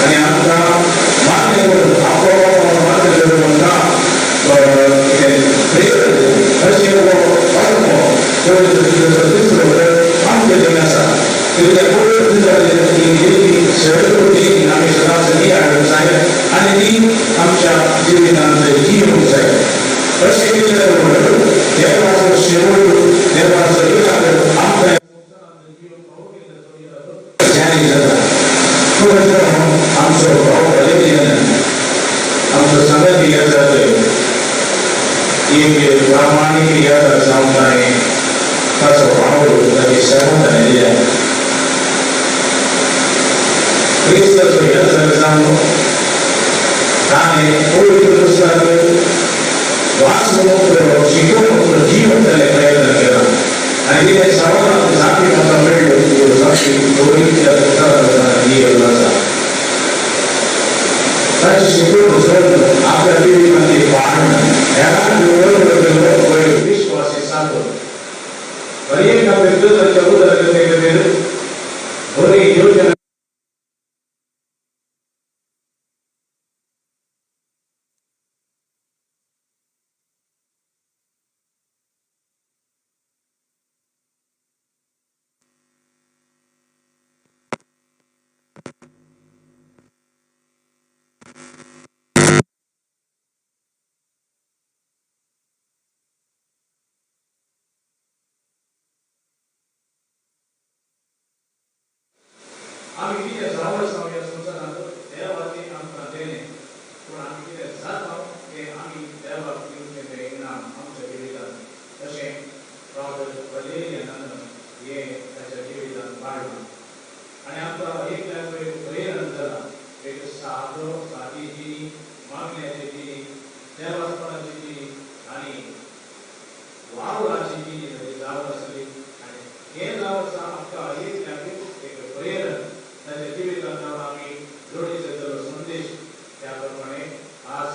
आनी आमकां मान्य करून आपो मान्य करून आमकां प्रेरणा अशें हो आत्मो दुसरो आमचे कडेन आसा. तितल्या पवित्र ही देवी सगळी देवी आमी सदांच नियाळूंक जाय आनी ती आमच्या जिवितांत जिवूंक जाय. अशें केल्यार देवाचो शेवट, देवाचो इरादो आमकां जारी जाता. आमचो भाव वलेरियन आमचो संगती याद एक प्रामाणीक याद जावन ताणें ताचो भाव ताची सेवा ताणें दिल्या. क्रिस्ताचो याद जावन ताणें पवित्र पुस्तक वाचूंक, शिकोवंक, जिवंतले प्रयत्न केला आनी कितें सवालां जापी म्हाका मेळ्ळ्यो त्यो जापी दवरिल्ल्या संवसारांत दिल्ल्यो आसा. ताची शिकवण सोडून आपल्या जिवितांत पाळण हेरांक वयर विश्वासी साधो हरेक आपल्या दुसऱ्याच्या उदरगते खातीर बरी योजना वावराची जिणी ताची जावन आसली आनी हें जावन आसा आमकां एक एक प्रेरणा ताच्या जिवितांत आमी जोडी जातलो संदेश. त्या प्रमाणे आज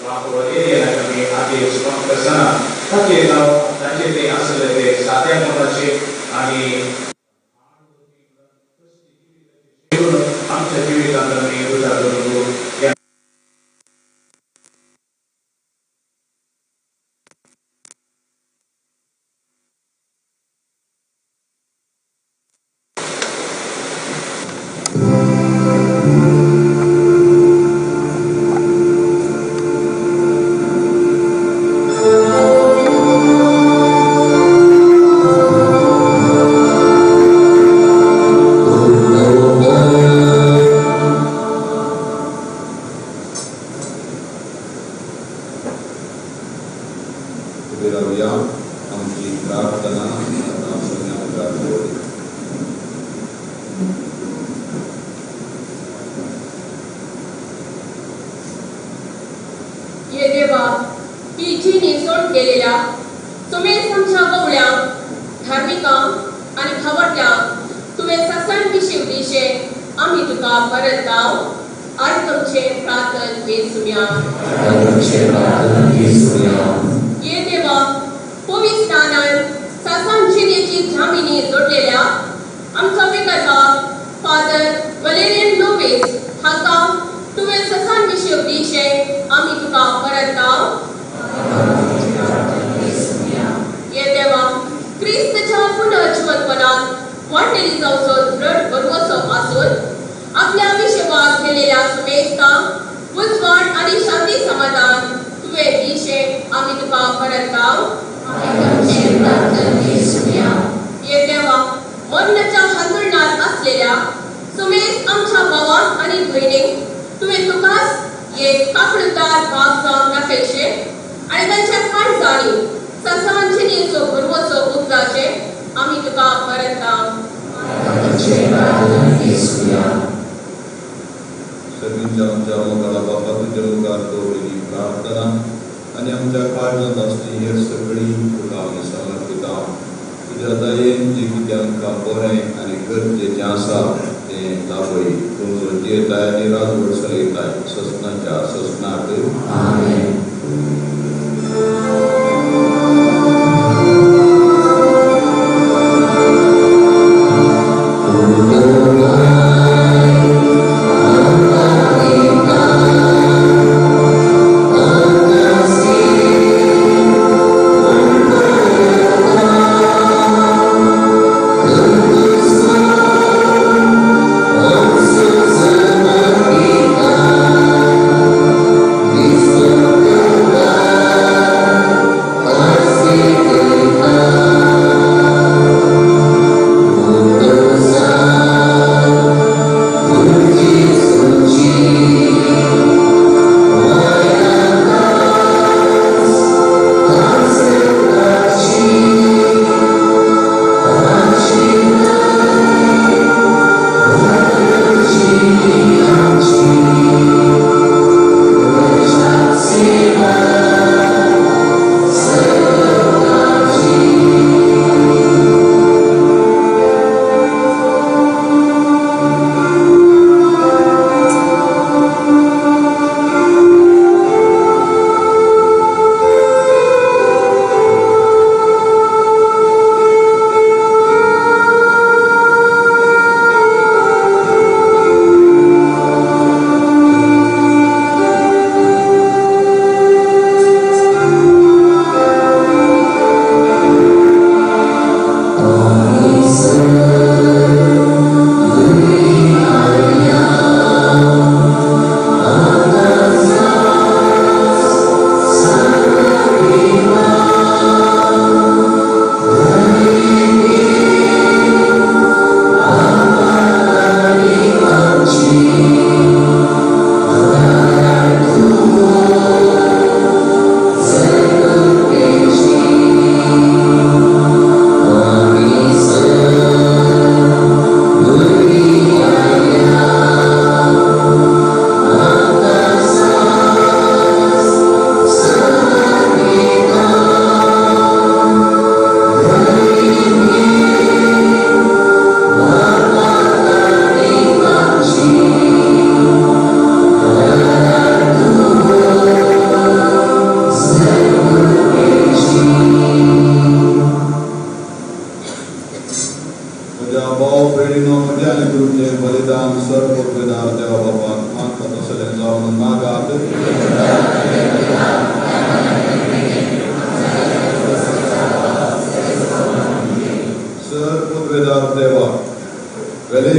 बाप वलेरियनाक आमी आदी स्मरण करतना ताचे नांव ताचे ते आसले ते साद्या मनाचे आनी आमच्या जिवितांत आमी रुजार करूंक. आमची प्रार्थना आतां सगळ्या मुखार दवरली. ये देवा, ही जिणी सोड केलेल्या सुमेस आमच्या गवळ्यांक, धार्मिकांक आनी खावटल्यांक तुवें ससन विशीं दिशे आमी तुका परत गाव. आयज आमचें प्रार्थन वेसुया. ये देवा, पवित्र स्थानान ससान जिणेची जामिनी जोडलेल्या आमचो विकल्प फादर वलेरियन लोपेस हांकां तुवें ससान विशीं दिशे आमी तुका परत गाव. ये देवा, क्रिस्तच्या पुनर्जिवंतपणात वांटेली जावचो दृढ भरवसो आसून आपल्या विशेवाक केलेल्या सुमेस्तांक उजवाड आनी शांती समाधान तुवें दिशे आमी तुका परत गाव. ये देवा, मरणाच्या हांतुळणार असलेल्या सुमेस आमच्या भावांक आनी भयणींक तुवें तुकाच एक काकडुदार भाग जावन दाखयशे आनी तांच्या काळजांनी ससान जिणेचो भरवसो उगडाचे आमी तुका परत गाव. सगळींच्या आमच्या मुखार बापा तुज्या मुखार दवरिल्ली प्रार्थना आनी आमच्या काळजांत आसली हेर सगळी तुका आमी समर्पिता. तुज्या दयेन जें कितें आमकां बरें आनी गरजेचें आसा तें लाभय. तूं जो जियेताय आनी राजवट चलयताय ससनाच्या ससनाक. आमेन. Thank you.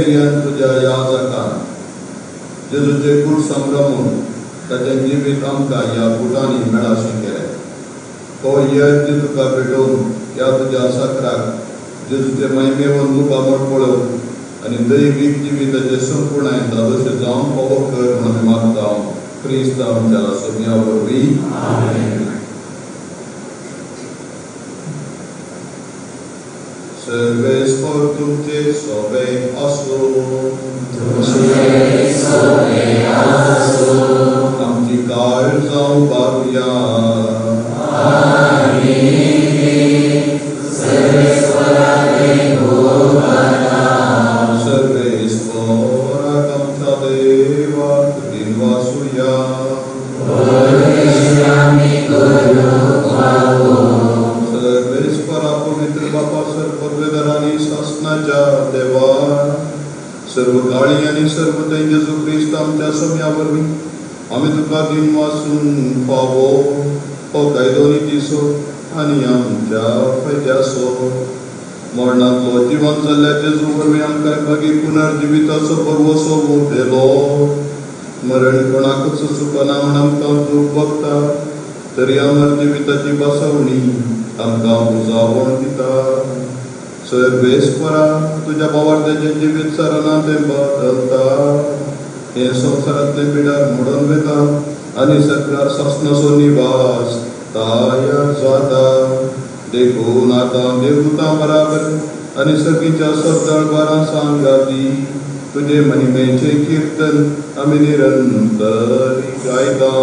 मेरियान तुज्या याजकान जेजूचे कूड संभ्रमून ताचें जिवीत आमकां ह्या कुटांनी मेळाशें केलें. हो यज्ञ तुका भेटोवन ह्या तुज्या साकराक जेजूचे महिमेवन मुखामळ पळोवन आनी दैवीक जिविताचे संपूर्णायेन धादोशें जावन फावो कर म्हूण आमी मागता क्रिस्त आमच्या सोम्या वरवीं. सर्वेस्पर तुमचे सोबे आसूं. आमची काळ जावं बारुया. सर्वेस्पराक आमच्या देवाक दिनवासुया. सर्वेस्परा पवित्र बापा सर पदवेदारांनी सासनाच्या देवा सर्व काळी आनी सर्व जेजू क्रिस्त आमच्या सम्या वरवीं आमी तुका दिनवासून फावो हो कायदो नितीचो आनी आमच्या फायद्याचो. मरणांतलो जिवन जाल्ल्या जेजू वरवीं आमकां मागीर पुनर्जिविताचो भरवसो दिलो. मरण कोणाकूच चुकना म्हूण आमकां दूख भोगता तरी अमर जिविताची बसवणी आमकां उजावण दिता. सर्वेस्परा तुज्या भावार्थाचें जिवीत सरना तें बदलता. हें संवसारांतलें पिडार मोडून वता आनी सरकार सासणाचो निवास तयार जाता. देखून आतां देवदूतां बराबर आनी सगळींच्या सद्दळबारां सांगाती तुजे महिमेचें किर्तन आमी निरंतर गायता.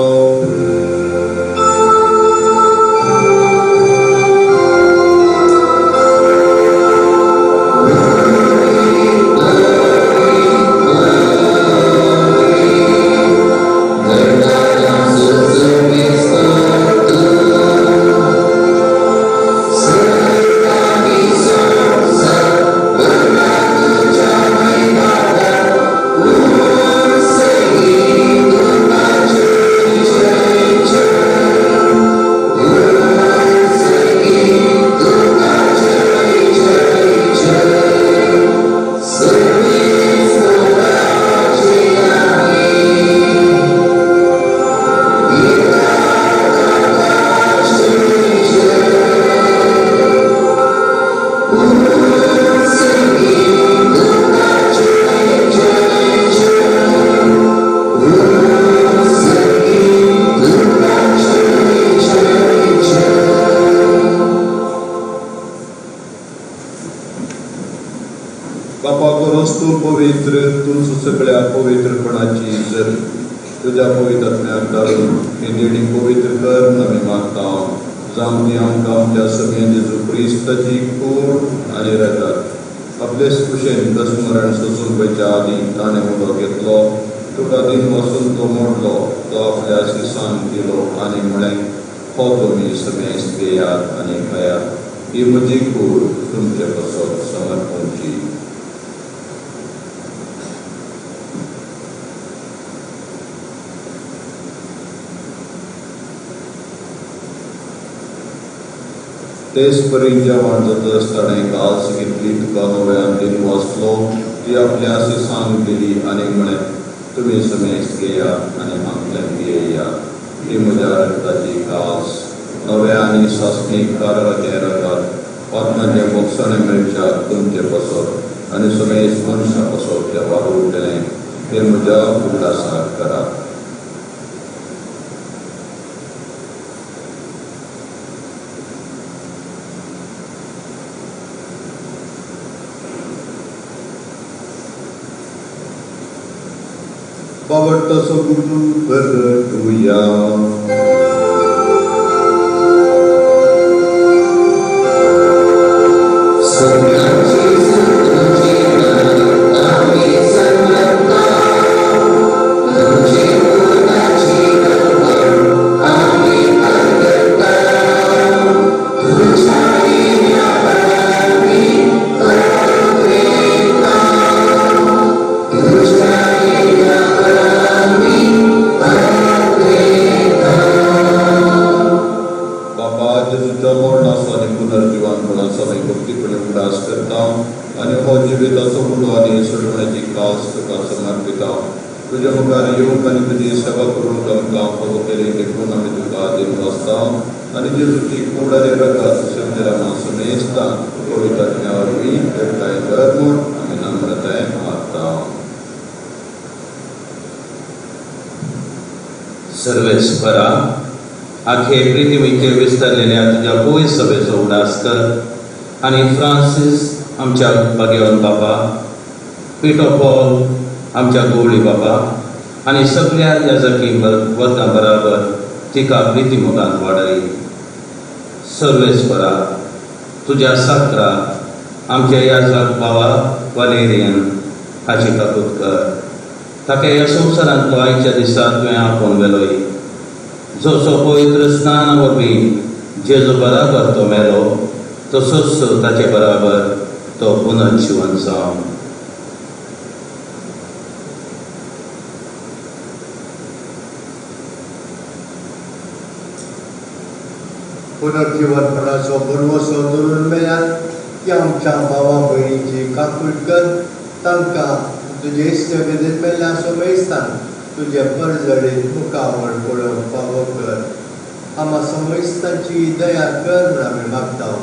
बापा गोरोस तूं पवित्र तूं सगळ्या पवित्रपणाची जर तुज्या पवित्र आत्म्याक धाडून ही देणी पवित्र कर आमी मागता जावं ती आमकां आमच्या सगळ्या जेजू क्रिस्ताची कूड आनी रगत आपले कुशेन दसमरण सोसून वयच्या आदीं ताणें उलो घेतलो तुका दिन वसून तो मोडलो तो आपल्या शिसान दिलो आनी म्हळें हो तुमी समेस्त घेयात आनी खायात ही म्हजी कूड तुमचे पासत समर्पणची. तेच परी जेवण जातच ताणें काल्स घेतली तुका नव्यान दिन वाचलो ती आपल्या शिसांक दिली आनी म्हळें तुमी समेस्त घेयात आनी हांतल्यान पियेयात ही म्हज्या रगताची कास नव्या आनी सासणीक काराचें रगत पातनाचें बोगसणें मेळच्या तुमचे पासत आनी समेस्त मनशां पासत तें वावुरतलें हें म्हज्या उगडासाक करात. बाबट्टाचो गुरू प्रगटुया. खास तुका समर्पिता। तुज्या मुखार येवंक आनी तुजी सेवा करूंक आमकां फावो केली देखून आमी तुका देव वाचता आनी जेजूची कूड आनी रगत शेंदरामा सुमेस्ता पवित्र आत्म्या वरवीं एकठांय कर म्हूण आमी नम्रतायेन मागता। सर्वेस्परा आखे पृथ्वीचेर विस्तारलेल्या तुज्या पवित्र सभेचो उडास कर आनी फ्रांसीस आमच्या भाग्यवान बाबा, पिटो पॉल आमच्या गवळी बाबा आनी सगळ्या याजकी वर्गां बराबर तिका प्रिती मोगान वाडय। सर्वेस्परा तुज्या साक्रा आमच्या याजक बाबा वालेरियन हाची काकूत कर, ताका ह्या संवसारांतलो आयच्या दिसा तुवें आपोवन व्हेलोय, जसो पवित्र स्नान वरवीं जेजू बराबर तो मेलो तसोच ताचे बराबर तो पुनर्जिवन जावं। पुनर्जीवनपणाचो भरवसो धरून मेळ्यात की आमच्या भावा भयणीची काकूट कर, तांकां तुजे इश्टगतीन मेळ्ळ्या सोमेस्तान तुजे परजडीत मुखावळ पळोवंक फावो कर। आमा सोमेस्तांची दया कर म्हूण आमी मागता।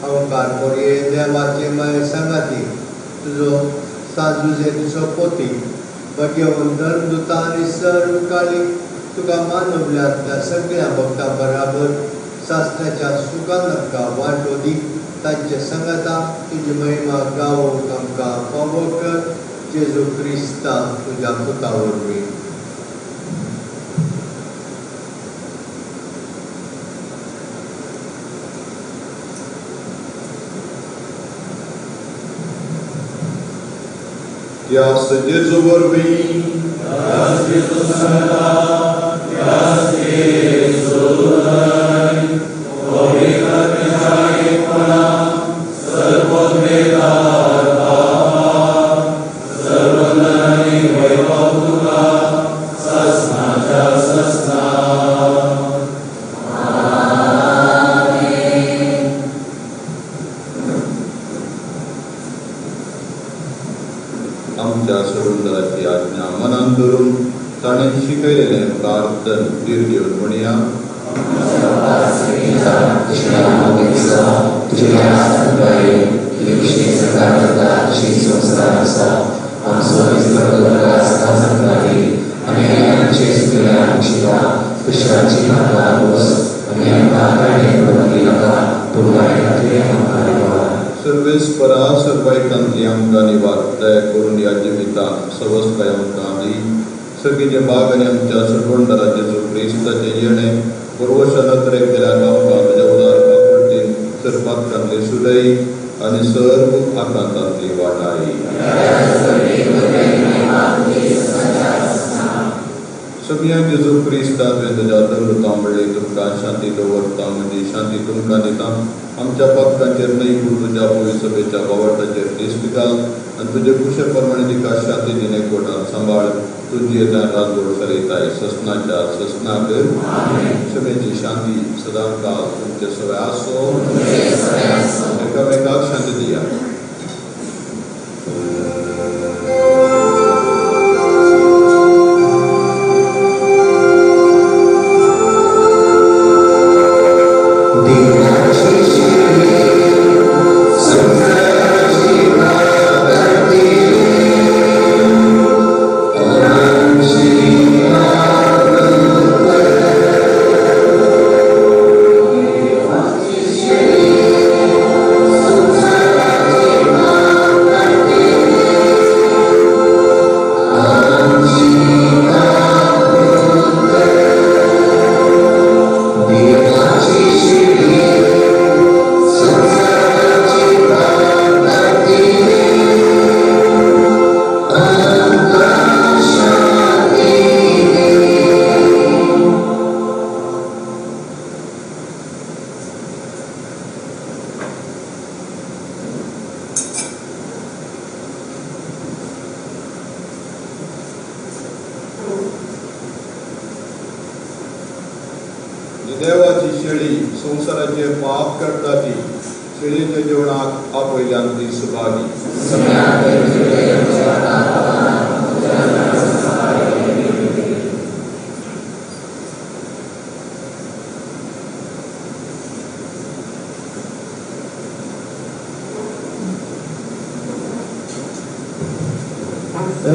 अंकार कोरये देवाचे माये सांगाती तुजो साजुजे तुजो पोती भगेवन धर्मदुता आनी सर्व काळी तुका मानवल्यात त्या सगळ्या भक्तां बराबर शास्त्राच्या सुखान आमकां वांटो दी, तांचे सांगाता तुजी महिमा गावोंक आमकां फावो कर, जेजू क्रिस्ता तुज्या पुता वरवीं। त्या जेजू वरवीं आमच्या सोडूनदाराची आज्ञा मनान धरून ताणें शिकयलेलें प्रार्थन धीर घेवन म्हणया। सर्वेस्परा सर्वायकांतली आमकां निवार दया करून ह्या जिवितांत सवस्ताय आमकां दी। सगळीचे भाग आनी आमच्या सरबंदरा जेजू क्रिस्ताचें येणें बरोवशा नदरेक दिल्यार आमकां तुज्या उदार काकुळटेन सरपात्रांतली सुडय आनी सर्व आकांतांतली वाटाय। सगळ्या जेजू क्रिस्ता तुवें तुज्या धर्मदुतां म्हणली तुमकां शांती दवरता, म्हजी शांती तुमकां दिता। आमच्या पापकांचेर न्हय पूण तुज्या पवित्र सभेच्या बावटाचेर दिश्ट घाल आनी तुजे कुशे प्रमाणे तिका शांती दिणे कोटान सांबाळ। तुजी येता राजवड चलयताय ससनाच्या ससनाक। सभेची शांती सदांकाळ तुमचे सगळे आसो। एकामेकाक शांती दिया। देवाची शेळी संवसाराचे पाप करता ती केळीच्या जेवणाक आपयल्यान ती सुभागी.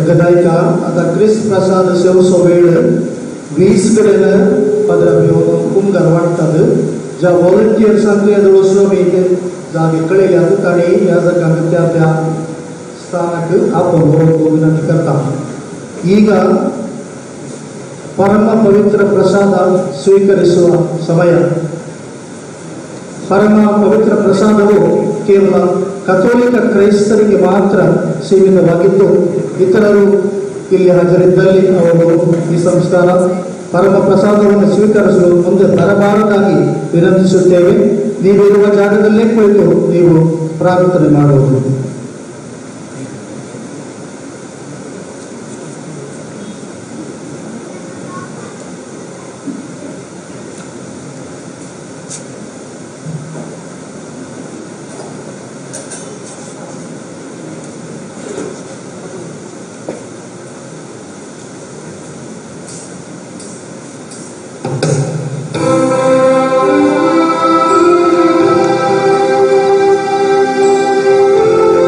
गदायका आता क्रिस्त प्रसाद सेवचो वेळ 20 कडेन पदरा घेवन कुमगार वाडटात. ज्या व्हॉलंटियर्सांक येदोळसो आमी ते जागे कळयल्यात तांणी ह्या जागांक त्या त्या स्थानाक आपोवन व्हरूंक विनंती करता. ಈಗ ಪರಮ ಪವಿತ್ರ ಪ್ರಸಾದ ಸ್ವೀಕರಿಸುವ ಸಮಯ. ಪರಮ ಪವಿತ್ರ ಪ್ರಸಾದವು ಕೇವಲ ಕಥೋಲಿಕ ಕ್ರೈಸ್ತರಿಗೆ ಮಾತ್ರ ಸೀಮಿತವಾಗಿದ್ದು, ಇತರರು ಇಲ್ಲಿ ಹಾಜರಿದ್ದಲ್ಲಿ ಅವರು ಈ ಸಂಸ್ಕಾರ ಪರಮ ಪ್ರಸಾದವನ್ನು ಸ್ವೀಕರಿಸಲು ಮುಂದೆ ಬರಬಾರದಾಗಿ ವಿನಂತಿಸುತ್ತೇವೆ. ನೀವಿರುವ ಜಾಗದಲ್ಲೇ ಕುಳಿತು ನೀವು ಪ್ರಾರ್ಥನೆ ಮಾಡುವುದು. Thank you.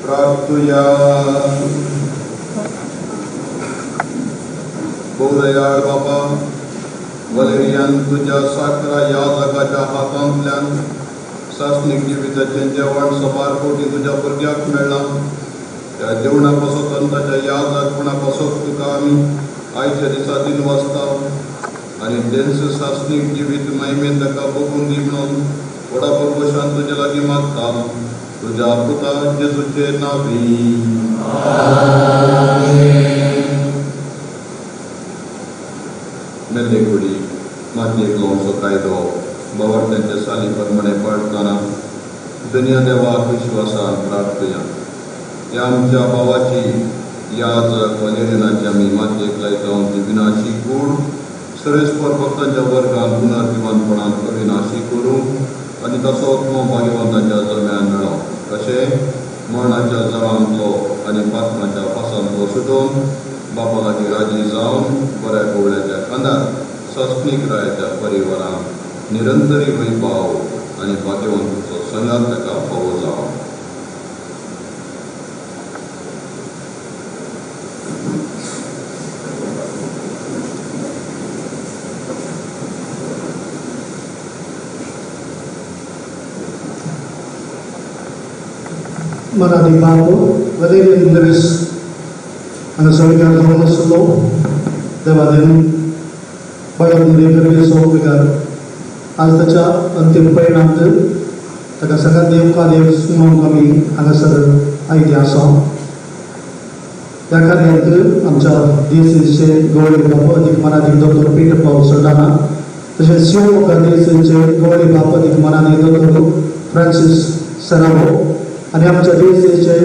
प्रार्थुया. भोवदयाळ बाबा वलेरियान तुज्या साकरा याजकाच्या हातांतल्यान सासणीक जिविताचें जेवण सबार कोटी तुज्या भुरग्याक मेळ्ळां. त्या जेवणा पासत आनी ताच्या याजकपणा पासत तुका आमी आयच्या दिसा दिनवासता आनी तेंच सासणीक जिवीत महिमेन ताका बगून दी म्हणून व्हडा भरवशान तुज्या लागीं मागता, तुज्या पुता जेजूचे नांवी. मेल्ले कुडी मातयेक लावचो कायदो बावडट्यांच्या साली प्रमाणे पाळटना दनया देवाक विश्वासान प्रार्थया. ह्या आमच्या भावाची याजक वलेरियनाची आमी मातयेक लायता ती विनाशी कूड सरेस्पर भक्तांच्या वर्गान पुनर्जिवनपणान अविनाशी करूं आनी ताचो आत्मो भाग्यवंतांच्या जम्यान मेळो, तशें मरणाच्या जळांतलो आनी पातकांच्या फासांतलो सुटून बापा लागीं राजी जावन बऱ्या गोवळ्याच्या खांदार सासणीक रायाच्या परिवारान निरंतरी वैभाव आनी भाग्यवंताचो संगात ताका फावो जावं. मराठी बाबू वलेरियन लुईस हांगा सगळीकार जावन आसलो देवादेन बडा सोंपेकार आज ताच्या अंतीम परिणाम ताका सगळ्यात देवकार्य सुमोंक आमी हांगासर आयते आसा. त्या कार्यांत आमच्या डिएसएचे गवळी बाप अदीक मनादीक दोतोर पीटर पावल सल्डाना, तशेंच शिवमोगा डिएसएचे गवळी बाप अदीक मनादीक दोतोर फ्रांसीस सेरावो आनी आमच्या डिएसएचे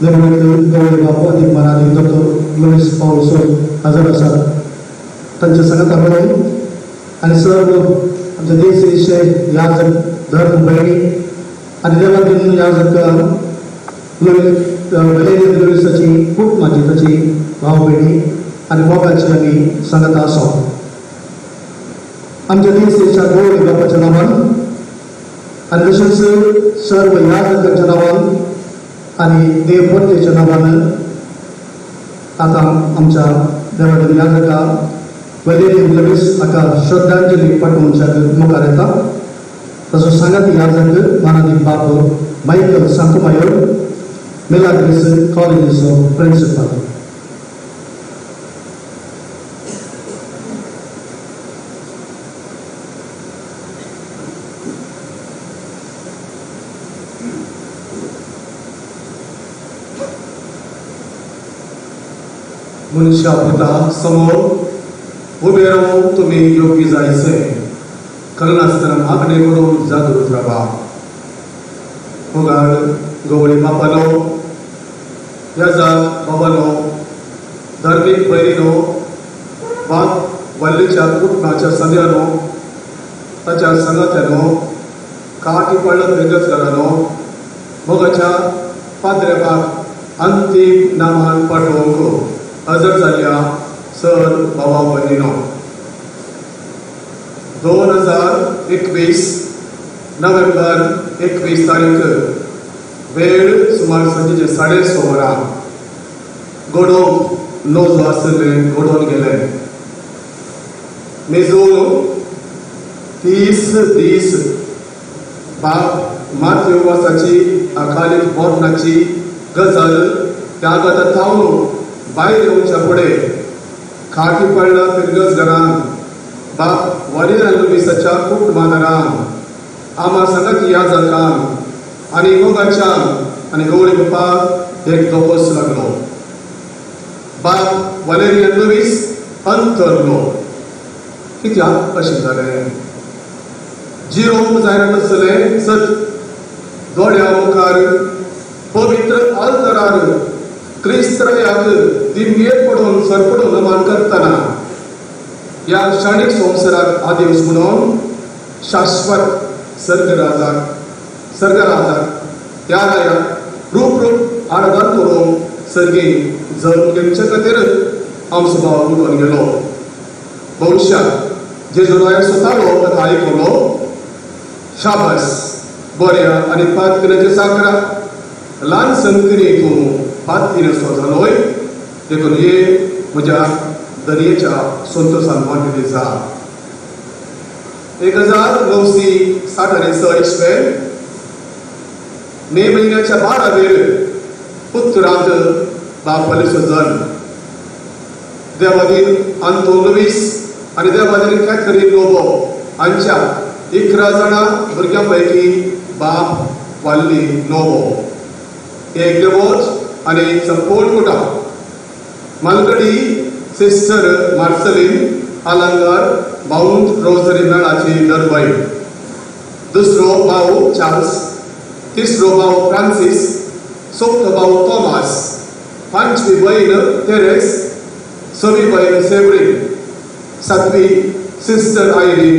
निर्मळ गवळी बाप अदीक मनादीक दोतोर लुईस पावल सोल हजर आसात. तांच्या सांगाता मेळून आनी सर्व आमच्या देशाचे याजक धर्म भयणी आनी देवादीन याजक वलेरियन लुईसाची कुटुंबाची ताची भाव भयणी आनी मोगाची आमी सांगाता आसा. आमच्या देशाच्या गवळी बापाच्या नांवान आनी तशेंच सर्व याजकांच्या नांवान आनी देव परतेच्या नांवान आतां आमच्या देवादीन याजका वलेरियन लुईस हाका श्रद्धांजली पाठोवच्या मुखार येता. ताचो सांगात याजक मानादीक बाप मायकल सांतोमायोर, मिलाग्रीस कॉलेजीचो प्रिंसिपल. मनशा पुता समोर उबे रावूंक तुमी योग्य जायचे करनासतना मागणें करून जागृत रावा. मोगाळ गवळी बापालो, याजाक बाबालो, धार्मीक भयणीनो, बाप वाल्लीच्या कुटुंबाच्या संद्यानो, ताच्या सांगात्यानो, काठी पडलो बेगजगारानो, मोगाच्या पाद्रेबाक अंतीम नामान पाठोवंक हजर जाल्या सर बाबा भयणीनो. 2021 नोव्हेंबर 21 तारीख, वेळ सुमार सांजेचे 6:30 वरां, घडोवंक नजो आशिल्लें घडोवन गेलें. मेजून 30 दीस बाप मातृवासाची अकालीक मरणाची गजाल त्या गता थावन भायर येवच्या फुडें खाटी पडला फिरगज घरान बाप वलेरियन लुईसाच्या कुटुंबादारान आमा सांगाती याजकान आनी मोगाच्यान आनी गवळी बापाक एक दोकोस लागलो. बाप वलेरियन लुईस अंतरलो. कित्याक अशें जालें? जिरोवंक जायना नासलें सत दोळ्या मुखार पवित्र आल्तरार क्रिस्तरायाक दिमयेर पडून सरपडून नमन करतना ह्या क्षणीक संवसाराक आदेश म्हणून शाश्वत सर्गराजाक सर्गराजाक त्या रायाक रूप रूप आराधन करून सर्गी जल्म घेवचे खातीर आमचो भाव उठून गेलो. भविश्याक जेजू राया स्वतालो ताका आयकलो. शाबास बऱ्या आनी पातकण्याच्या साकरा ल्हान संगतीनी तूं पातीन जालोय देखून हे म्हज्या दर्येच्या संतोशान वांटे दिसा. 1966 इसवेन मे म्हयन्याच्या 12वेर पुत्रांत बापलीचो जल्म. देवादीन आंतोन लुवीस आनी देवादीन कॅथरीन लोबो हांच्या 11 जाणां भुरग्यां पैकी बाप वाल्ली लोबो. एक देवोच आनी संपूर्ण कुटां. मालगडी सिस्टर मार्सलीन आलंगार माउंट रोजरी मेळाची दरबाई. दुसरो भाव चार्ल्स, तिसरो भाव फ्रांसीस, चवथो भाव थॉमास, पांचवी बहीण तेरेस, सवी बहीण सेवरीन, सातवी सिस्टर आयरीन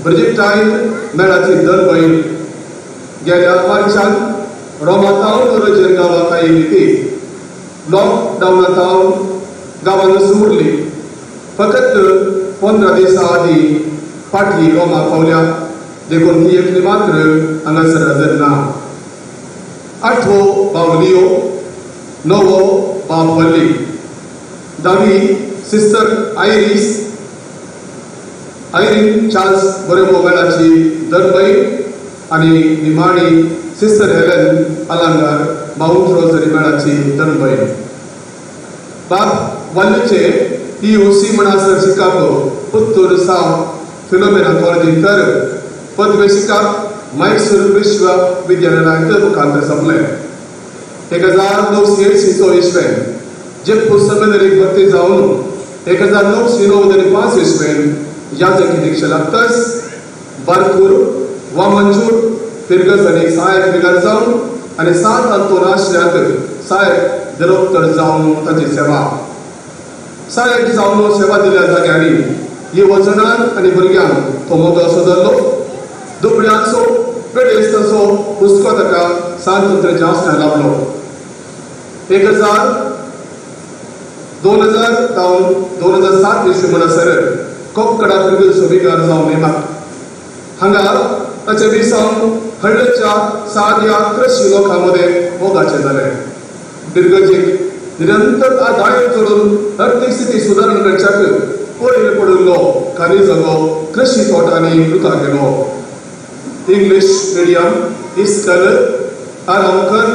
ब्रिजिटायन मेळाची दरबहीण. गेल्या मार्चान रोमातावन रोजर गांवाक आयिल्ली ती लॉकडावनातावन गांवान उरली. फकत 15 दिसां आदीं फाटली रोमाक पावल्या देखून ही एकली मात्र हांगासर हजर ना. आठवो भाव लियो, णवो भाव वल्ली, धावी सिस्टर आयरीस आयरीन चार्ल्स बरेबो मेळाची दरबहीण आनी निमाणी सिस्टर हेलन अलांगार माउंट रोजरी मेळाची दरबहीण. बाप वल्लीचे PUC म्हणसर शिकाप पुत्तूर साव फिलोमेना कॉलेजींत तर पदवी शिकाप मैसूर विश्वविद्यालयांत मुखांत सोंपलें. 1980 इसवेन जेप्पू सेमिनरीक भरती जावन 1995 इसवेन याजकी दीक्षा लागताच बारकूर वामंजूर फिरगज आनी सहायक विगार जावन आनी सांत आंतोन आश्र्यांत सहायक दिरोक्तर जावन ताची सेवा. सहायक जावन सेवा दिल्या जाग्यांनी युवजणांक आनी भुरग्यांक तो मोग सदरलो. दुबळ्यांचो पेडेस्तांचो हुस्को ताका सांत अंत्रेच्या आसण्या लाभलो. 2000 जावन 2007 इसवी म्हणसर कोपकडा फिरगजचो विगार जावन नेमाक. हांगा ताचे विसांव हळ्ळच्या साद्या कृशी लोकां मदें मोगाचें जालें. फिरगजीक निरंतर आदाय जोडून अर्थीक स्थिती सुदारण करच्याक पळयल पडिल्लो खाली जागो कृशी तोटांनी रुता केलो. इंग्लीश मिडियम इस्कल आराम करून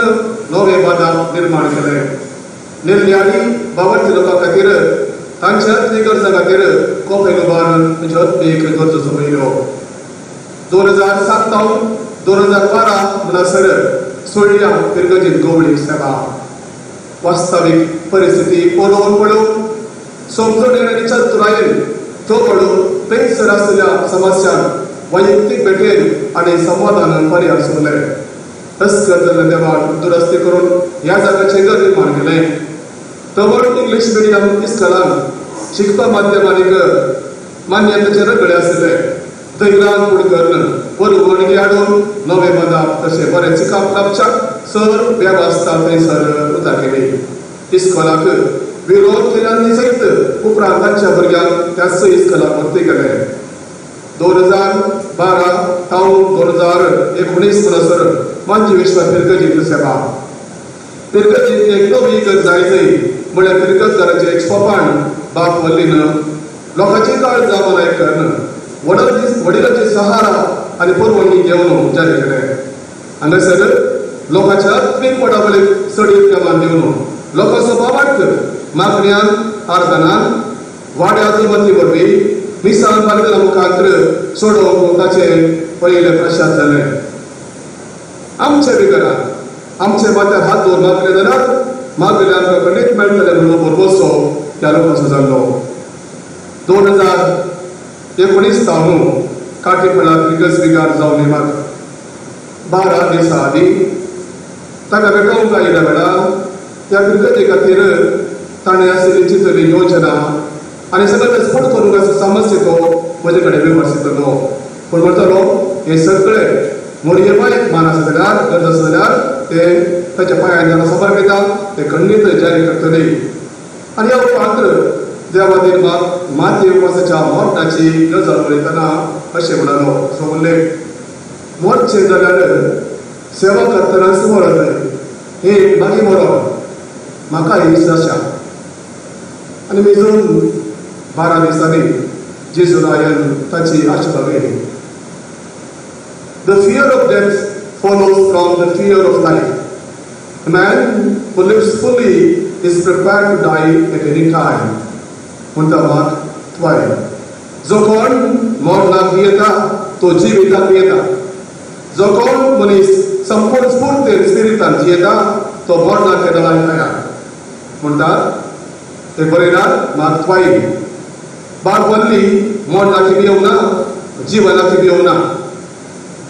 नवे बादाम निर्माण केले. नेल्ल्याडी बाबाची लोकां खातीर तांच्या आत्मीक गरजां खातीर कोपेल उबारून तांच्यो आत्मीक गरजो सोंपयल्यो. 2007 जावन 2012 म्हणसर सोडल्या फिरगजीत गवळी सेवा. वास्तवीक परिस्थिती पळोवन पळोवन समजून आनी चतुरायेन तो पळोवन थंयसर आशिल्ल्या समस्यांक वैयक्तीक भेटेन आनी संवादान पर्याय सोदले. अस्कर जाल्ले देवान दुरस्ती करून ह्या जाग्याचें घर निर्माण केलें. तवळ इंग्लीश मिडियम इस्कलान शिकपा माध्यमांनी मान्यताचे रगडे आशिल्ले. दैरान फुडें करून बरोवणगी हाडून नवे मदाप तशें बरें शिकप लाबच्याक सर वेवस्था थंयसर उता केली. इस्कोलाक विरोध केल्यान सयत उपरांत तांच्या भुरग्यांक त्याच इस्कोलाक भरती केले. 2012 तावन 2019 म्हणसर मांजी विश्व फिरगजीत सेवा. फिरगजीत एक नवी इगर्ज जाय जय म्हळ्यार फिरगज घराचें एक सोपान बाप वल्लीन लोकांची काळजां मनाय करून वडिलांची सहारा आनी परवणी घेवन जारी केले. हांगासर लोकांच्या आत्मीक पडावळीक चडीत प्रमाण दिवन लोकांचो बाबाट मागण्यान आर्दनान वाड्या जमती वरवीं मिसाल बालकां मुखांत्र सोडोवंक ताचे पयले प्रशाद जाले. आमचे बिगरात आमचे माथ्यार हात दवर मागले जाल्यार मागले आमकां खंडीत मेळटले म्हणून भरवसो त्या लोकांचो जाल्लो. 2019 जावन काटेपळा फिरगज बिगार जावन नेमाक 12 दिसां आदीं ताका भेटोवंक आयिल्ल्या वेळार त्या फिरगजे खातीर ताणें आशिल्ली चिंतली योजना आनी सगळें स्फोट करूंक समस्या तो म्हजे कडेन विमर्शितलो. पूण म्हणटलो हे सगळे मोरये बायक मान आसा जाल्यार गरज आसा जाल्यार ते ताच्या पांयान जेन्ना समर्पिता ते खंडीत जारी करतले. आनी ह्या उपरांत देवादीन मातये उपासाच्या मोरणाची गजाल उलयतना अशें म्हणालो. सो उल्लेख मोरचें जाल्यार सेवा करतना सुमार जाय. हे मागीर मरोन म्हाका ही आशा. आनी मेजून 12 दिसांनी जेजू रायान ताची आशा भागयली. The fear of death follows from the fear of life. A man who lives fully is prepared to die at any time. म्हणटा मार्क 12. जो कोण मरणाक भियेता तो जिविताक भियेता. जो कोण मनीस संपूर्ण स्फूर्तीन स्पिरितान जियेता तो मरणाक केदळाय तयार. म्हणटा ते बरयतात मार्क 12. बाब वल्ली मरणाक भियोवना, जिवनाक भियोवना.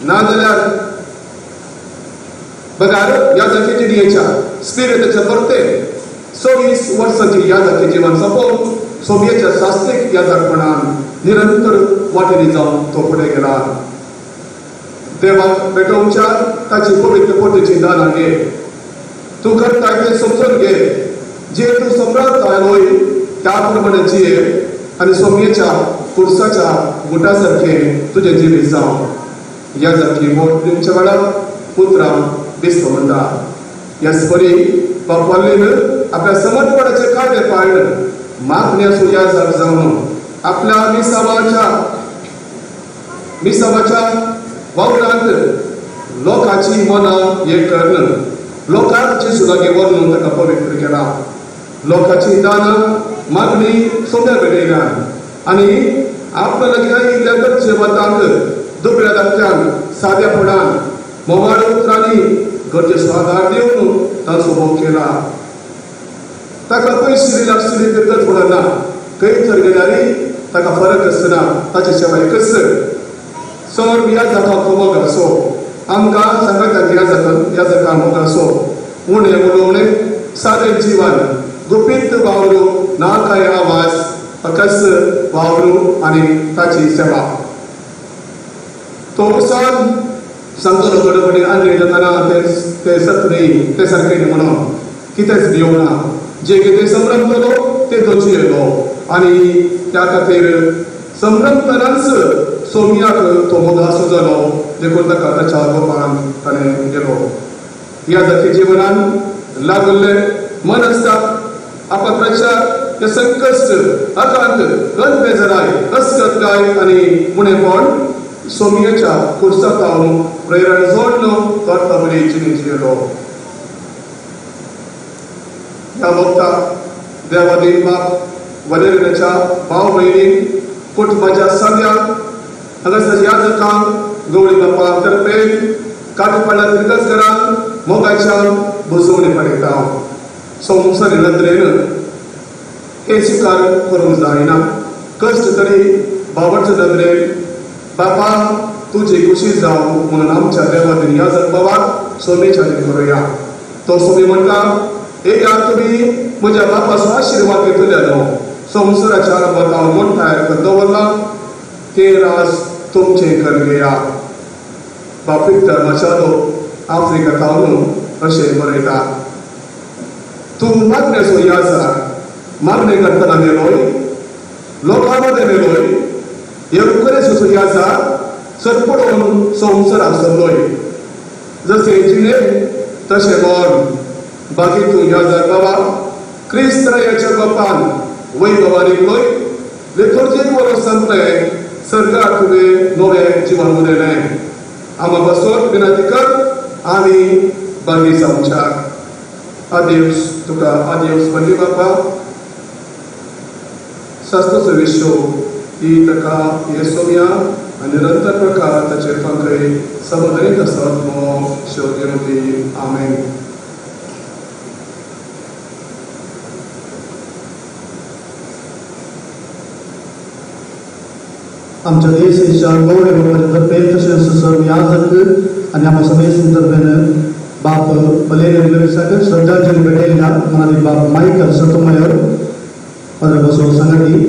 नाजाल्यार बघार ह्या जातीच्या जिणेच्या स्पिरिताच्या परते 24 वर्सांची ह्या जाती जीवन सोंपोवन सोमयेच्या शास्त्रीक ह्या जातपणान निरंतर वाटेनी जावन तो फुडें गेला. देवाक भेटोवच्या ताची पवित्र पोटेची दानां घे. तूं करता तें समजून घे. जे तूं सम्राट आयलोय त्या प्रमाणे जिये आनी सोमयेच्या कुर्साच्या गुटा सारकें तुजें जिवीत जावं. ह्या जाती वोट दिवच्या वेळार पुत्रां बिस्प म्हणटा. ह्याच परी बापालीन आपल्या समर्पणाचे कायदे पाळण मागण्याचो याजाक जावन आपल्या मिसावाच्या वावरांत लोकांची मनां एक करून लोकांक जेजू लागीं व्हरून ताका पवित्र केला. लोकांची दानां मागणी सोम्या भेटयल्या आनी आपल्या लागीं आयिल्ल्या गरजे वतांक दुबळ्या दाखल्यान साद्यापणान मोवाळ उतरांनी गरजेचो आदार दिवन तांचो भोग केला. ताका पयशे लागशिल्ली गरज पडना. खंय तर गेल्यार ताका फरक आसना. ताचे सेवा एकच सर ह्या जाका मोग आसो आमकां सांगता ह्या जाका मोग आसो. उणें उलोवणें, सादें जिवन, गुपीत वावरू, ना कांय आवाज, फकत वावरू आनी ताची सेवा. तो वचोन सांगतलो गडबडी आनी जाताना ते सत न्ही, ते सारकें न्ही म्हणून कितेंच भियोवना. जे कितें संभ्रमतलो ते तो जियेलो आनी त्या खातीर संभ्रमतनाच सोमियाक तो मोगासो जालो. देखून ताका ताच्या गोपान ताणें गेलो. ह्या जाती जिवनान लागल्ले मन आसता आपत्राच्या हे संकश्ट, आकांत, गंद बेजराय, अस्कतकाय आनी उणेपण सोमियाच्या कुर्साक हांव प्रेरण जोडलो तर बरी जिणे जियेलो. ह्या वक्ता देवादीन बाप वलेरिनाच्या भाव भयणी कुटुंबाच्या साद्या हांगासर याजकांक गवळी बापा तर्फे काटपाडा तिरकस घरांक मोगाच्या बुजवणे पडयता. संवसारी नदरेन हे स्विकार करूंक जायना. कश्ट तरी बाबाच्या नदरेन बाबा तुजी खुशी जावं म्हणून आमच्या देवादीन याजक बाबाक सोमेच्या करुया. तो सोमी म्हणटा, येया तुमी म्हज्या बापाचो आशिर्वाद घेतल्या न्हू. संवसाराच्या आरंभात हांव म्हण तयार करून दवरला ते राज तुमचे कर घेया. बाप विक्टर माचादो आफ्रिका तावन अशें बरयता, तूं मागण्याचो याजक मागणें करतना मेलोय, लोकां मदें मेलोय, येवकरेचो याजक सरपडोवन संवसाराक सरलोय. जशें जिणे तशें मरण. बाकी तूं याजक बाबा क्रिस्त रायाच्या बापान वैभवान रिगलोय. लिथुर्जीक वर्स संपलें, सरकार तुवें नवें जिवन उलयलें. आमा बसोत विनंती कर आमी बागी जावच्याक. आदेवस तुका, आदेवस बंदी बापा. शास्त्राचो विश्व ही ताका हे सोम्या आनी निरंतर प्रकार ताचे पंकय समदरीत आसत शेव दी. आमेन. आमच्या देशाच्या गौरव तर्फे तशेंच सर्व याजक आनी आमच्या समेस्त तर्फेन बाप वलेरियन वेसाक श्रद्धांजली भेटयल्या मनाली बाप मायकल सतोमयर पद्र बसो संगती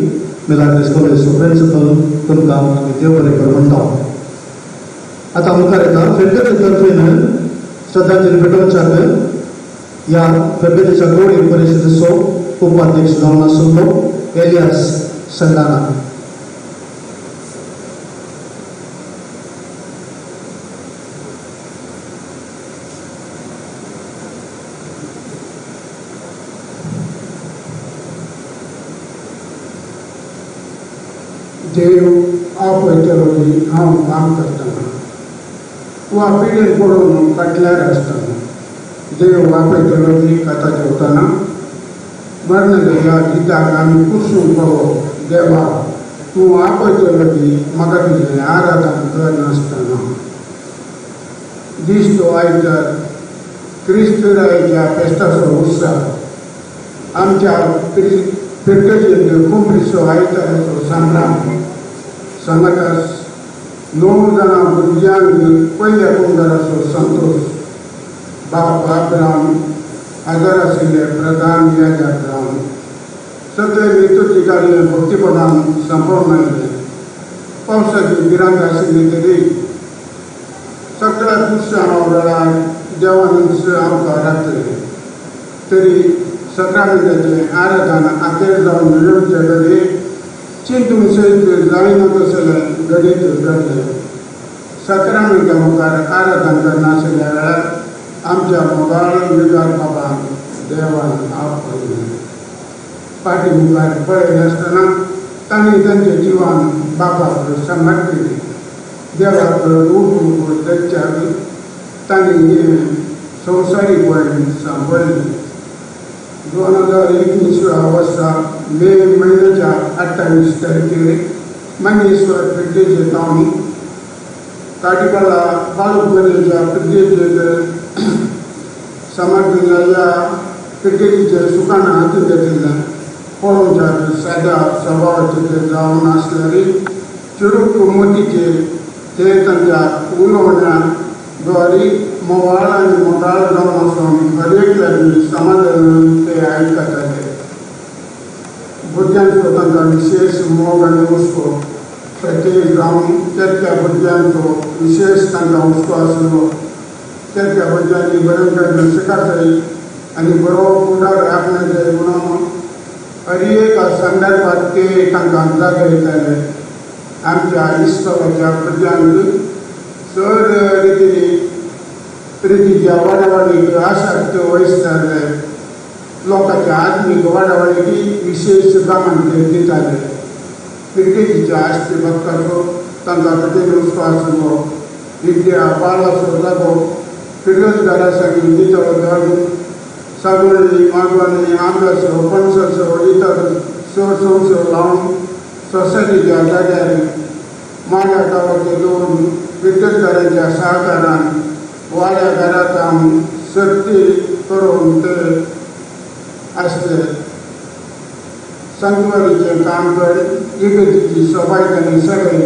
मिलाग्रीस कॉलेजचो प्रिन्सिपल तुमकां आमी देव बरें करूं म्हणटा. आतां मुखार येता फेरगेचे तर्फेन श्रद्धांजली भेटोवच्याक ह्या फेरगेच्या गौरी परिशदेचो उपाध्यक्ष जावन आशिल्लो एलियास संदाना. देव आपयतलो बी हांव काम करतना वा पिडेन पडून फाटल्यार आसतना देव आपयतलो बी कथा जेवतना मरणाच्या गिताक आमी कुसूंक पावो देवा तूं आपयतलो बी म्हाका तुजें आराधन करनासतना. दीस तो आयतार क्रिस्तरायाच्या फेस्ताचो उत्सव आमच्या फिरगजेंत कुंपरीचो आयताराचो संभ्रम सांगातास 9 जाणां भुरग्यांक पयल्या कुंगाराचो संतोश बाप आब्राम आजार आशिल्ले प्रधान याजक जावन सगळे लितुर्जी कार्य भक्तीपणान संपवून आयले. पावसाची भिरांत आशिल्ली तरी सगळ्या कुशा वेळार देवानच आमकां राखले तरी सकाळीं आराधन आखेर जावन मेळोवचे घडये चिंतून सयत जायना तसलें घडीत घडलें. सकाळीं मुखार आराधन करनाशिल्ल्या वेळार आमच्या मोगाळ विगार बाबान देवान आपयलें. फाटी मुखार पळयनासतना तांणी तांच्या जिवान बाबाक समर्पिलें. देवाक रूप दच्च्याक तांणी हें संवसारीक वळण सांबाळ्ळें. 2019 वर्सा मे म्हयन्याच्या 28 तारखेर मंगेश्वर फिरगेजे तावन काटीपाडा बाळूपरेच्या फिरगेजेक समर्पिल्ल्या फिरगेजीचें सुकाणें हातींत घेतिल्लें. पळोवच्याक साद्या स्वभावाचे ते जावन आसल्यार चुरूक मोतीचे ते तांच्या उलोवण्या द्वारे मोवाळ आनी मोगाळ जावन आसून हर एकल्याक समाधान ते आयकताले. भुरग्यांचो तांकां विशेश मोग आनी हुस्को प्रत्येक जावन त्या भुरग्यांचो विशेश तांकां हुस्को आसलो. त्या भुरग्यांनी बरें करून शिकायताय आनी बरो फुडार आपणाचे म्हणून हर एक संदर्भात ते तांकां जागयताले. आमच्या इस्कोलाच्या भुरग्यांक चड रितीनी रितीच्या वाडावाडीक आसक्त वयसताले. लोकांच्या आत्मीक वाडावाडीक विशेश गमन ते दिताले. क्रिकेटीच्या आस्ती भक्ताचो तांकां कठीण हुस्को आसलो. विद्या बाळाचो जागो फिरगजदारा सांगी दितलो धर्म सागवणी मागवणी आंब्याचो पणसाचो इतर संवसो लावन सोसायटीच्या जाग्यार माड्या गांवाचे दोन फिरगजदारांच्या सहकारान वाड्या घरात आम सक्ती करून ते आसले. संगवारीचें काम कर इगर्जीची सोबाय तांणी सगळी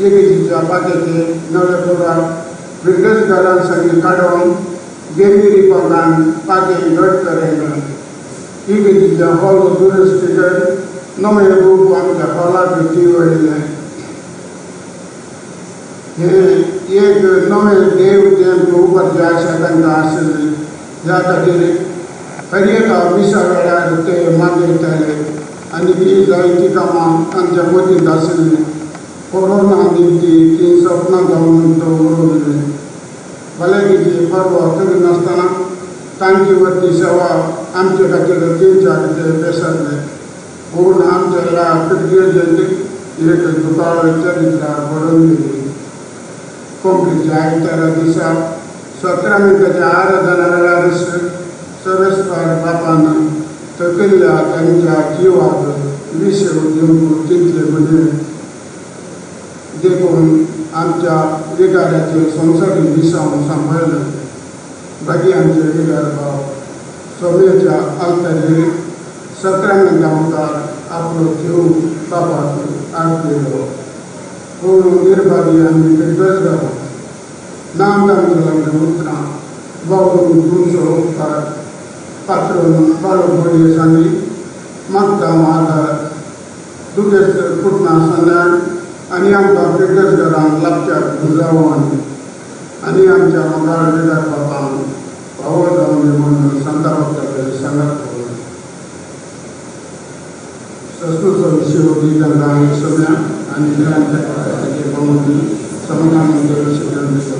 इगर्जीच्या पात्याचे नवे पुराव फिरगजदारां संगी काडून गेमिरी पंगान पातें घट करयलें. इगर्जीच्या हॉल दुरुस्ती कर नवें रूप आमच्या हॉलाक दिवयलें. हें एक नवें देव तें उबारचें आशा तांकां आशिल्ली. ह्या खातीर हर एका मिसा वेळार ते मागयताले आनी ती जायतीं कामां तांच्या मतींत आशिल्लीं. कोरोना निमती तीं सपनां जावन उरलें. भलायकेची पर्वा करिनासतना तांची वरती सेवा आमचे खातीर दिवच्याक ते बेसरले. पूण आमच्या ह्या पिरगेजेंत एक दुकाळ चरित्र घडोवन गेली. कोंकणीच्या आयतारा दिसा सक्रामेंताच्या आराधना वेळार सरस्वार बापान थकिल्ल्या तांच्या जिवाक विसव दिवंक चिंतले म्हणजे देखून आमच्या विगाराचे संवसारीक दिसांव सांबाळ्ळें. बाकी आमचे विगार भाव सभेच्या आल्तारीर सक्रामेंता मुखार आपलो जीव बापाक आपयलो. पूण निर्भागी आमी फिरगज जालो. नाम तांचे उतरां बाबून तुमचो उपकार पात्रोन बाळू घोडये सांगी मागता आदार दुखेस्त कुटुंबां संदान आनी आमकां फिरगज घरान लागच्या गुजावन आनी आमच्या मोगाळ विगार बापान फावो जावन म्हणून सांता भक्ताकडे सांगत सस्तूचो विशय होती तांकां एक सगळ्या आनी ताचे पळोवन समाधान दिता.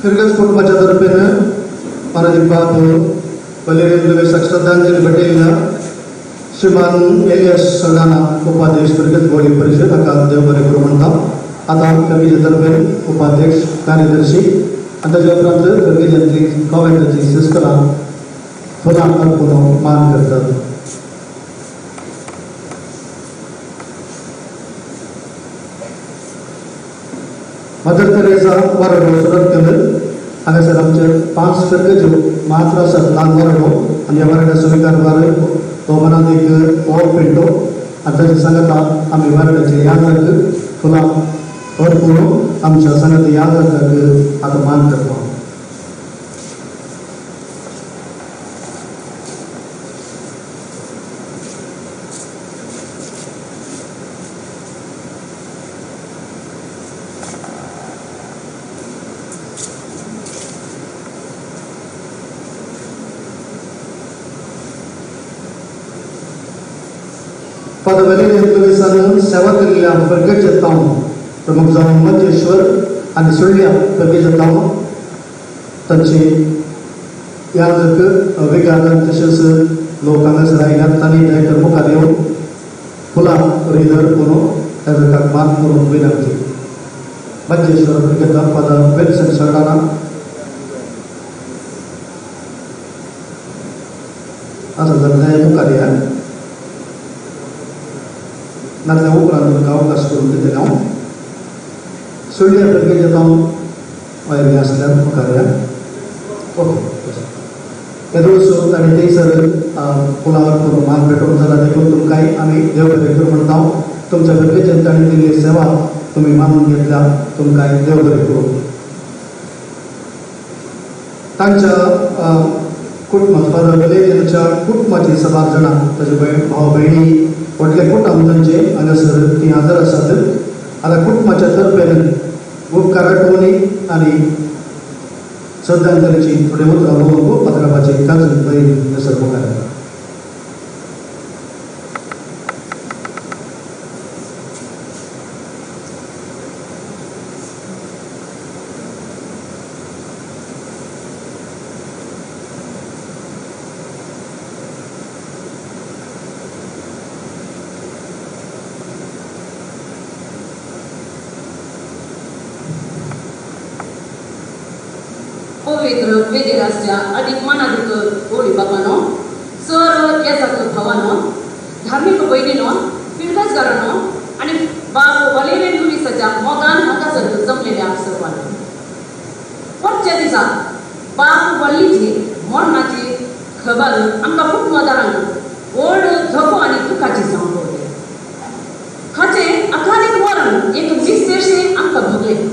फिरगज कुटुंबाच्या तर्फेन पारादीप बाब वलेरियन लुईसाक श्रद्धांजली भेटयल्या. श्रीमान एलियस सल्डाना, उपाध्यक्ष, फिरगज बोडी परिषद, हाका देव बरें करूं म्हणटा. आतां फिरगेजे तर्फेन उपाध्यक्ष, कार्यदर्शी आनी ताच्या उपरांत फिरगेजांतली कॉवेंटाची सिस्टरां फुलां अर्पून मान करतात. मदर तेरेसा वरडो, सुरतकल. हांगासर आमचे 5 फिरगज्यो मात्र आसात ल्हान वरडो आनी ह्या वरड्याचो विकार तो मनात एक ओर पिंटो आनी ताच्या सांगाता आमी वरड्याचे यादक फुलां अर्पून आमच्या सांगात यादकाक आतां मान करता. फादर वेलेरियन लुईसान सेवा केल्ल्या फिरगेचे तावन प्रमुख जावन मंजेश्वर आनी सुळ्या फिरगेचे तावन तांची यादक विगार तशेंच लोक हांगासर आयल्यात. तांणी दयाकर मुखार येवन फुलां रिदर करून यादकाक मान करून विनंती. मंजेश्वर फिरगेता फादर विन्सन सल्डाना आसा जाल्यार मुखार या, नातल्या उपरांत तुमकां अवकाश करून दितलें हांव. सुळ्या फिरगेचे तावन आयिल्ले आसल्यार मुखार या. ओके, येदोळसो ताणें थंयसर फुलां करून मान भेटोवन जाला, देखून तुमकांय आमी देव बरें करूं म्हणटा. तुमच्या फिरगेचेर ताणें दिल्ली सेवा तुमी मानून घेतल्या, तुमकांय देव बरें करूं. तांच्या कुटुंबात फादर वेलेरियनाच्या कुटुंबाची साबार जाणां, ताचे भयण, भाव भयणी, व्हडले कुटुंब तांचे हांगासर तीं हजर आसात. आतां कुटुंबाच्या तर्फेन उपकार आठवणी आनी श्रद्धांजलीची थोडी उतरां उलोवंक पात्राबाची काजून बहीण हांगासर मुखार येता. पवित्र वेदिरासच्या अधिक मानादीक ओळी बाबानो, सर याजाक भावानो, धार्मिक भयणीनो, फिरगजगारानो आनी बाब वलेरियन लुईसाच्या मोगान हांगासर जमलेल्या सर्वांनो, वरच्या दिसा बाब वल्लीची मरणाची खबर आमकां कुटुंबदारांक व्हड धोको आनी दुखाची जावन पडली. हाचें अकालीक मरण एक मिस्तेरशें आमकां भोगलें.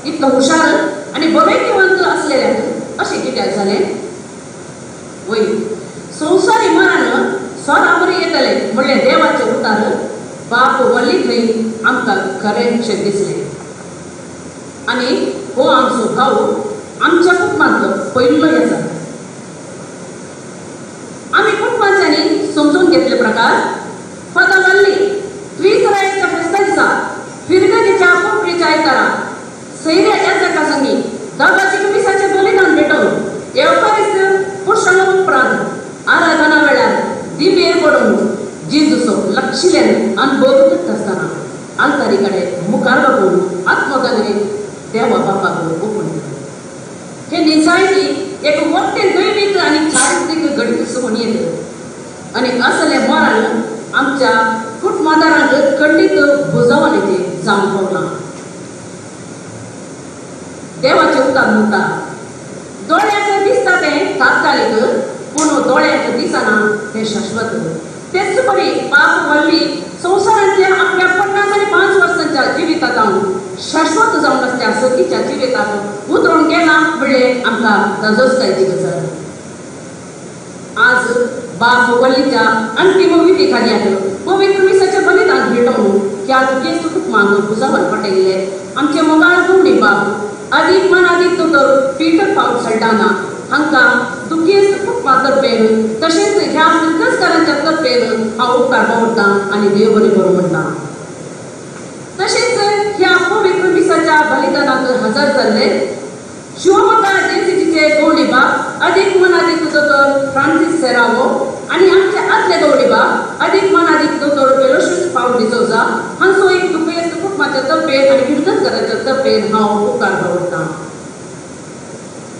इतलो हुशार आनी बरेकिवंत आसलेल्याक अशें कित्याक जालें? वय संवसारी मरण सोराबरी येतलें म्हणलें देवाचें उतार बाप वल्ली थंय आमकां खरेंशें दिसलें. आनी हो आमचो भाव आमच्या कुटुंबांतलो पयलो येता. आमी कुटुंबाच्यांनी समजून घेतले प्रकार फादर वल्ली त्रिसरायच्या फेस्ता दिसा फिरगजेच्या कोंकणीच्या आयतारा सैऱ्या याजका संगी दाबाची मिसाचें बलिदान भेटोवन येवकारिस्त पुरुषांना उपरांत आराधना वेळार दिबेर पडून जिजूचो लक्षिल्यान अनुभव करता आसतना आल्तारी कडेन मुखार बघून आत्मगंगे देवा बापाक ओपून दिलें. हे निजायकी एक मोठें दैवीक आनी चारित्रीक घडीत म्हणून येत आनी असलें मरण आमच्या कुटुंबादारांक खंडीत बुजावणेचें जावन पावलां. देवाचें उतर म्हणटा दोळ्यांक दिसता तें तात्कालीक, पूण दोळ्यांक दिसना तें शाश्वत. तेच परी बाप वल्ली संवसारांतल्या आपल्या 55 वर्सांच्या जिवितांत शाश्वत जावन आसल्या सतीच्या जिवितांत उतरून गेला म्हणलें आमकां तजस्तायची गजाल. आज बाप वल्लीच्या अंतीम विधी खाली पवित्र मिसाचें बलिदान भेटोवन ह्या दुखेस्त कुटुंबांक पुजावन पटयल्ले आमचे मोगाळ गुवणी बाप अधिक मनादीक दोतोर पीटर पावल सल्डाना हांकां दुखेस्त कुटुंबा तर्फेन तशेंच ह्या फिरगजकारांच्या तर्फेन हांव उपकार पावता आनी देव बरें करूं म्हणटा. तशेंच ह्या पवित्र मिसाच्या बलिदानाक हजर जाल्ले शिवमोगा जेसीचे गौडी बाप अधिक मनादीक दोतोर फ्रांसीस सेरावो, आनी आमचे आदले गवळी बाब अदीक मानादीक दोतोर वेलोशियस पावल डिसोजा हांचो एक दुखेस्त कुटुंबाच्या तर्फेन आनी फिरगतकाराच्या तर्फेन हांव उपकार दवरतां.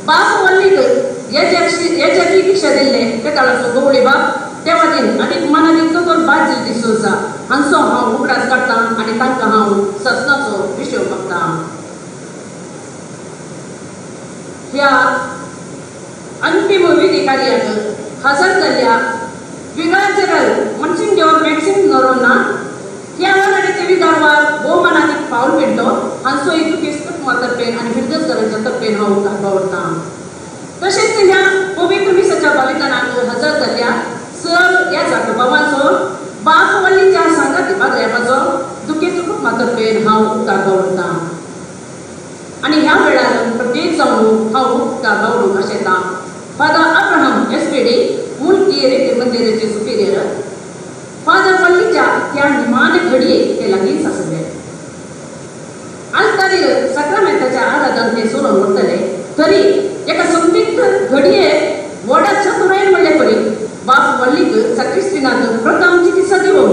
बाप वल्लीक याच्याची दीक्षा दिल्ले तेकाळाचो गवळी बाब देवादीन आनी मानादीक दोतोर बाजील डिसोजा हांचो हांव उगडास काडटा आनी तांकां हांव ससनाचो विशय मागता. ह्या अंतिम विधी कार्याक हजर जाल्ल्या विगार जनरल मनसिंगदेव मॅक्सिम नोरोना ह्या वनाडीचे विगारवार भोवमानादीक पावल पिंटो हांचो एक दुखेस्त कुटुंबा तर्फेन आनी फिरगतकारांच्या तर्फेन हांव उपकार दवरता. तशेंच ह्या पवित्र मिसाच्या बलिदानाक हजर जाल्ल्या सर ह्या जाकोबावांचो बाप वल्लीच्या सांगाती पाद्र्याबाचो दुखेस्त कुटुंबा तर्फेन हांव उपकार दवरता. आनी ह्या वेळार प्रत्येक जावन हांव उपकार दवरूंक आशेता फादर अब्राहम एस.पी.डी. मुलकी रेती मंदिराचे सुपिरियर फादर वल्लीच्या त्या निमाणे घडये ते लागींच आसले. आल्तारीर साक्रामेंताच्या आराधन ते सोडून व्हरतले तरी एका संदिग्ध घडये व्हडा चतुरायन म्हणले परी बाप वल्लीक साक्रिस्तीनाक प्रथम चिकित्सा दिवन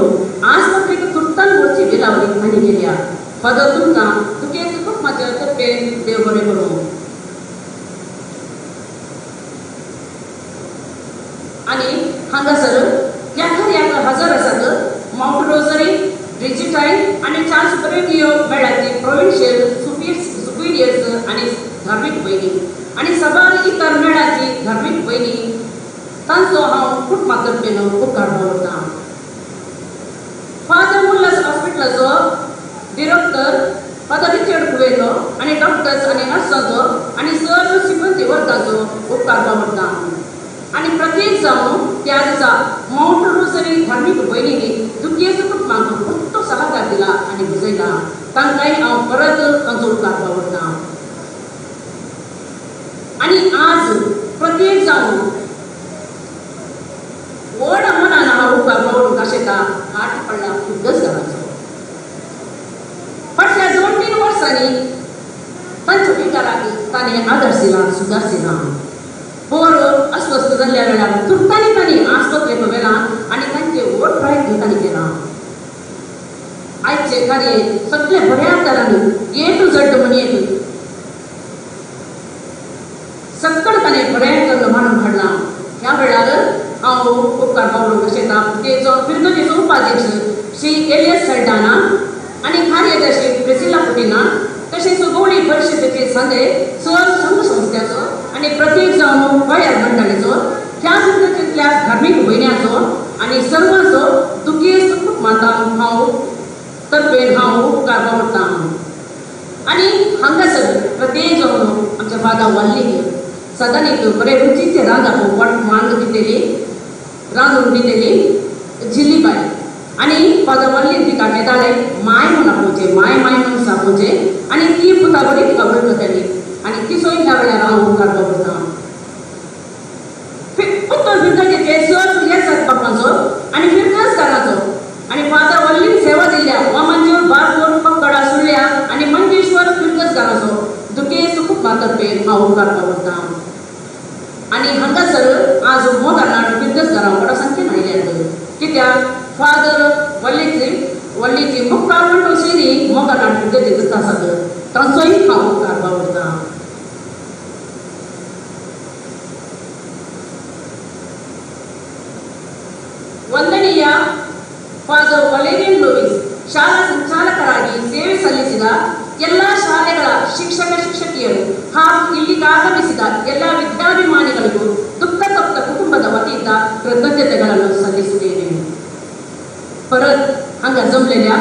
आस्पत्रेक तुर्तान व्हरची विलावणी तांणी केल्या. फादर तुमकां तुकेच कुटुंबाच्या तर्फेन देव बरें करूं. आनी हांगासर ह्या कार्याक हजर आसात मावंट रोजरी ब्रिजिटायन आनी चार्ल्स बरेगियो मेळाची प्रोविन्शियल सुपिरियर्स आनी धार्मीक भयणी आनी सबार इतर मेळाची धार्मीक भयणी तांचो हांव कुटुंबा तर्फेन उपकार दवरतां. फादर मुल्लास हॉस्पिटलाचो डिरेक्टर फादर रिचर्ड कुवेलो आनी डॉक्टर्स आनी नर्सांचो आनी सर्व सिब्बंदी वर्गाचो उपकार दवरतां. आनी प्रत्येक जावन त्या दिसा मावंट रोजरी धार्मीक भयणींनी दुखेस्त कुटुंबांक पुरतो सहकार दिला आनी बुजयला तांकांय हांव परत तांचो उपकार दवरतां. आनी आज प्रत्येक जावन व्हड मनान हांव उपकार दवरूंक आशेता आठ पडला फिरगतकारांचो. फाटल्या 2-3 वर्सांनी तांच्या विकाराक ताणें आदर्शिला सुदारशिला. पोर अस्वस्थ जाल्ल्या वेळार तुर्तानी तांणी आस्पत्रेक व्हेला आनी तांचे व्हड प्रयत्न तांणी केला. आयचे कार्य सगळे बऱ्या तरांनी ए टू झेड म्हणयेत सगळें ताणें बरें करून मांडून हाडलां. ह्या वेळार हांव उपकार पावलो आशेता तेचो फिरगजेचो उपाध्यक्ष श्री एलियस सल्डाना आनी कार्यदर्शी प्रेसिला पुटिना तशेंच गवळी परिशदेचे सांदे सर संघ संस्थेचो आनी प्रत्येक जावन गोंयार मंडळीचो ह्या फिरगजेंतल्या धार्मीक भयण्यांचो आनी सर्वांचो दुखेस्त कुटुंबांत हांव तर्फेन हांव उपकार दवरतां. आनी हांगासर प्रत्येक जावन आमच्या फादर वल्लीक सदांच बरे रुचीचे रांदप वाट मांड दितली रांदून दितली झिल्लीबाय आनी फादर वल्लीन तिका घेताले माय म्हूण आपोवचें माय माय म्हणून सापोवचें आनी ती पुता बरी तिका वळखताली आनी तिचोय ह्या वेळार हांव उपकार दवरतां. उत्तर फिरगजेचे सर येसात बापांचो आनी फिरगजकाराचो आनी फादर वल्लीन सेवा दिल्ल्या वामांजूर बारपूर पक्कडा सुर्ल्या आनी मंगेश्वर फिरगजकाराचो दुखेस्त कुटुंबा तर्फेन हांव उपकार दवरतां. आनी हांगासर आज मोगानाड फिरगजकारां व्हडा संख्येन आयल्यात कित्याक फादर वल्लीची मुखार म्हणटो शेरी मोगानाड फिरगजेंत आसात तांचोय हांव उपकार दवरतां. ವಂದನೀಯ ಫಾದರ್ ವಲೇರಿಯನ್ ಲೂಯಿಸ್ ಶಾಲಾ ಸಂಚಾಲಕರಾಗಿ ಸೇವೆ ಸಲ್ಲಿಸಿದ ಎಲ್ಲ ಶಾಲೆಗಳ ಶಿಕ್ಷಕ ಶಿಕ್ಷಕಿಯರು ಹಾಗೂ ಇಲ್ಲಿಗೆ ಆಗಮಿಸಿದ ಎಲ್ಲ ವಿದ್ಯಾಭಿಮಾನಿಗಳಿಗೂ ದುಃಖ ತಪ್ತ ಕುಟುಂಬದ ವತಿಯಿಂದ ಕೃತಜ್ಞತೆಗಳನ್ನು ಸಲ್ಲಿಸುತ್ತೇನೆ. परत हांगा जमलेल्या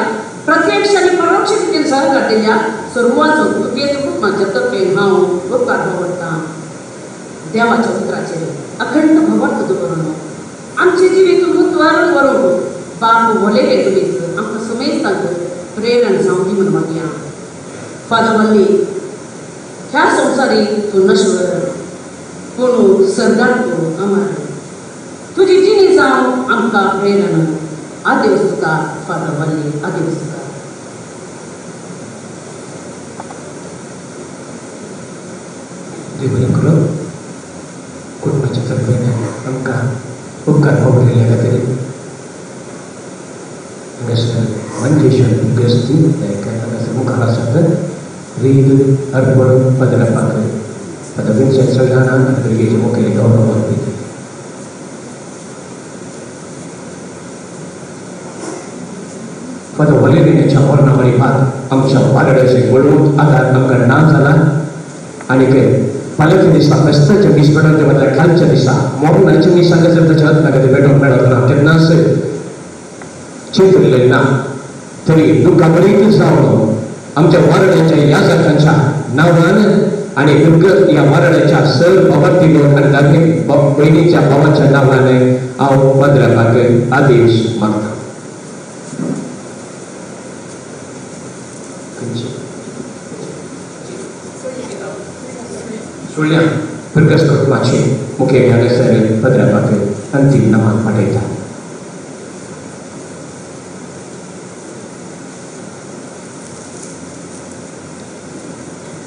प्रत्यक्ष आनी परोक्ष रितीन सहकार दिल्ल्या सर्वांचो दुखेस्त कुटुंबाच्या तर्फेन हांव उपकार दवरतां. देवाच्या उतराचेर अखंड भवार्थ दवरून आमचे जिवीत मुतवार व्हरूंक बाप वलेरे तुमीच आमकां समेस्तांक प्रेरण जावं दी म्हूण मागया. फादर वल्ली ह्या संवसारी तूं नश्वर पूण सर्गात तूं अमर. तुजी जिणी जावं आमकां प्रेरण. आदेवस तुका फादर वल्ली, आदेवस तुका. देव बरें करूं. कुटुंबाच्या तर्फेन आमकां उपकार पावटिल्ल्या खातीर हांगासर मंजेश्वर गस्ती हांगासर मुखार आसात रीद अर्पण पदरापाक फादर विन्सेंट सल्दाना आनी भुरगेचे मुखेली गौरव अर्पित. फादर वलेरियाच्या मरणा मरिपात आमच्या वारड्याचे बळवंत आदार आमकां ना जाला आनी फाल्यांच्या दिसा फेस्ताच्या मीस पेटोवच्या बदला कालच्या दिसा मरणाच्या मीस हांगासर ताच्या आत्म्या पेटोवंक मेळत ना तेन्नाच चिंतलें ना तरी दुख्खा बरीत जावन आमच्या वारड्याच्या याजकांच्या नांवान आनी ह्या वारड्याच्या सर बाबार्थी लोक आनी धार्मीक भयणीच्या भावाच्या नांवान हांव पदरापाक आदेश मागता. सुळ्या फिरकस कुटुंबाचे मुखेल हांगासर पदरापाक अंतीम नमान पाठयता.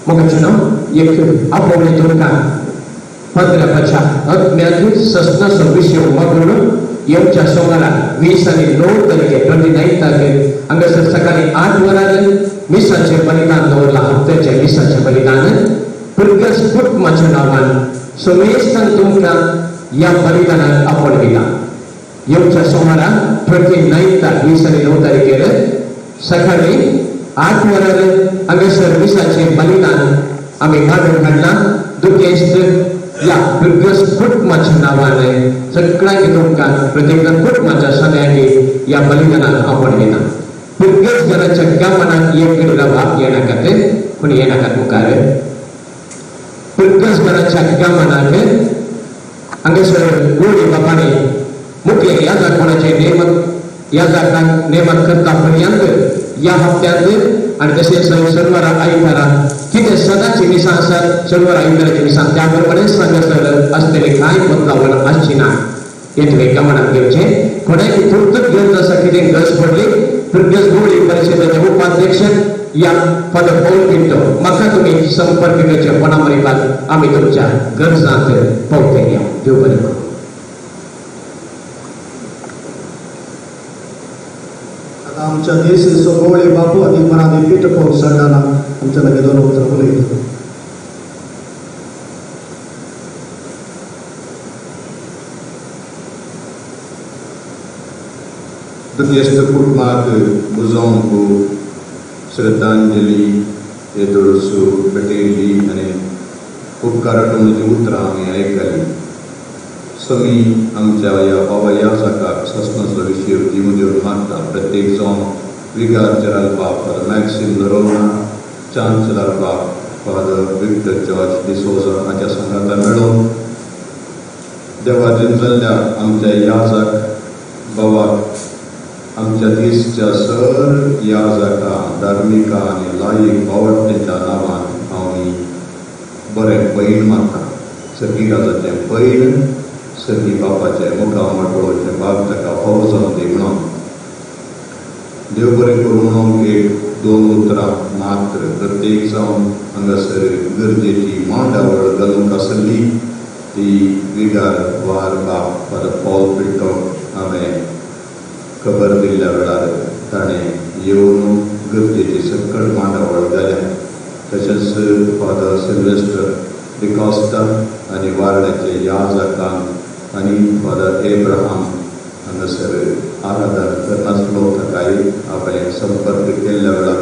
मोगाचें एक आपोवणें तुमकां पदरापाच्या आत्म्याक सस्नाचो विशय मागून येवच्या सोमारा 20 आनी 9 तारखे 29 तारखेर हांगासर सकाळी 8 वरार मिसाचें बलिदान दवरलां. हप्त्याचें मिसाचें बलिदान पुर्गस कुटुंबाच्या नांवान सोमेस्तान तुमकां ह्या बलिदानाक आपोवणें दिता. येवच्या सोमारा 29 20 आनी 9 तारखेर सकाळी 8 वरार हांगासर मिसाचें बलिदान आमी मांडून हाडलां. दुखेस्त ह्या पुर्गस कुटुंबाच्या नांवान सगळ्यांक तुमकां प्रत्येक कुटुंबाच्या सगळ्यांक ह्या बलिदानाक आपोवणें दिता. पुर्गस घराच्या गमनाक एक कडेन रावा येनाकात कोणी येनाकात मुखार. पुर्गस घराच्या गमनाक हांगासर गोडी बापांनी मुखेल याजकपणाचे नेमक याजकांक नेमक करता पर्यंत ह्या हप्त्यांत आनी तशेंच शनिवारा आयतारा कितें सदांची मिसां आसात शनिवारा आयताराची मिसां त्या प्रमाणेच हांगासर आसतले कांय बदलावण आसची ना हें तुवें गमनाक घेवचें. कोणाक तुर्तच गरज आसा कितें गरज पडली पुर्गस गोवळी परिशदेचे उपाध्यक्ष या फादर पौल पिंटो म्हाका तुमी संपर्क करचे फोना मरिपात आमी तुमच्या गरजांत पावतले. देव बरें करूं. आमच्या देशाचो गवळे बापू आनी मनांनी पीठ पौल सल्दाना आमच्या लागीं दोन उतरां उलयता. दुखेस्त कुटुंबाक बुजोवंक श्रद्धांजली येदोळसो भेटयली आनी उपकाराटोवणीचीं उतरां आमी आयकलीं. समी आमच्या ह्या बाबा याजकाक सस्नाचो विशय दिवन दिवन मागता. प्रत्येक जावन विगार जेराल बाब फादर मॅक्सीम नरोना, चान्सलर बाब फादर विक्टर जॉर्ज डिसोजा हाच्या सांगाता मेळोवन देवाधीन जाल्ल्या आमच्या याजक बाबाक आमच्या देशच्या सर याजका धार्मिका आनी लायक बावडटेच्या नांवान हांव बरें पैण मागता. सगी राजाचें पैण सगी बापाचें मुखामळ पळोवचें बाब ताका फावो जावन दी म्हणून देव बरें करूं म्हणून एक दोन उतरां मात्र. प्रत्येक जावन हांगासर गरजेची मांडावळ घालूंक आसली ती विगार वार बाब फादर पॉल पिंटो हांवें खबर दिल्ल्या वेळार ताणें येवन गरजेची सकट मांडावळ घाल्या. तशेंच फादर सिल्वेस्टर डिकॉस्टा आनी वारड्याचे याजकांक आनी फादर एब्राहाम हांगासर आराधन करनासलो ताकाय हांवें संपर्क केल्ल्या वेळार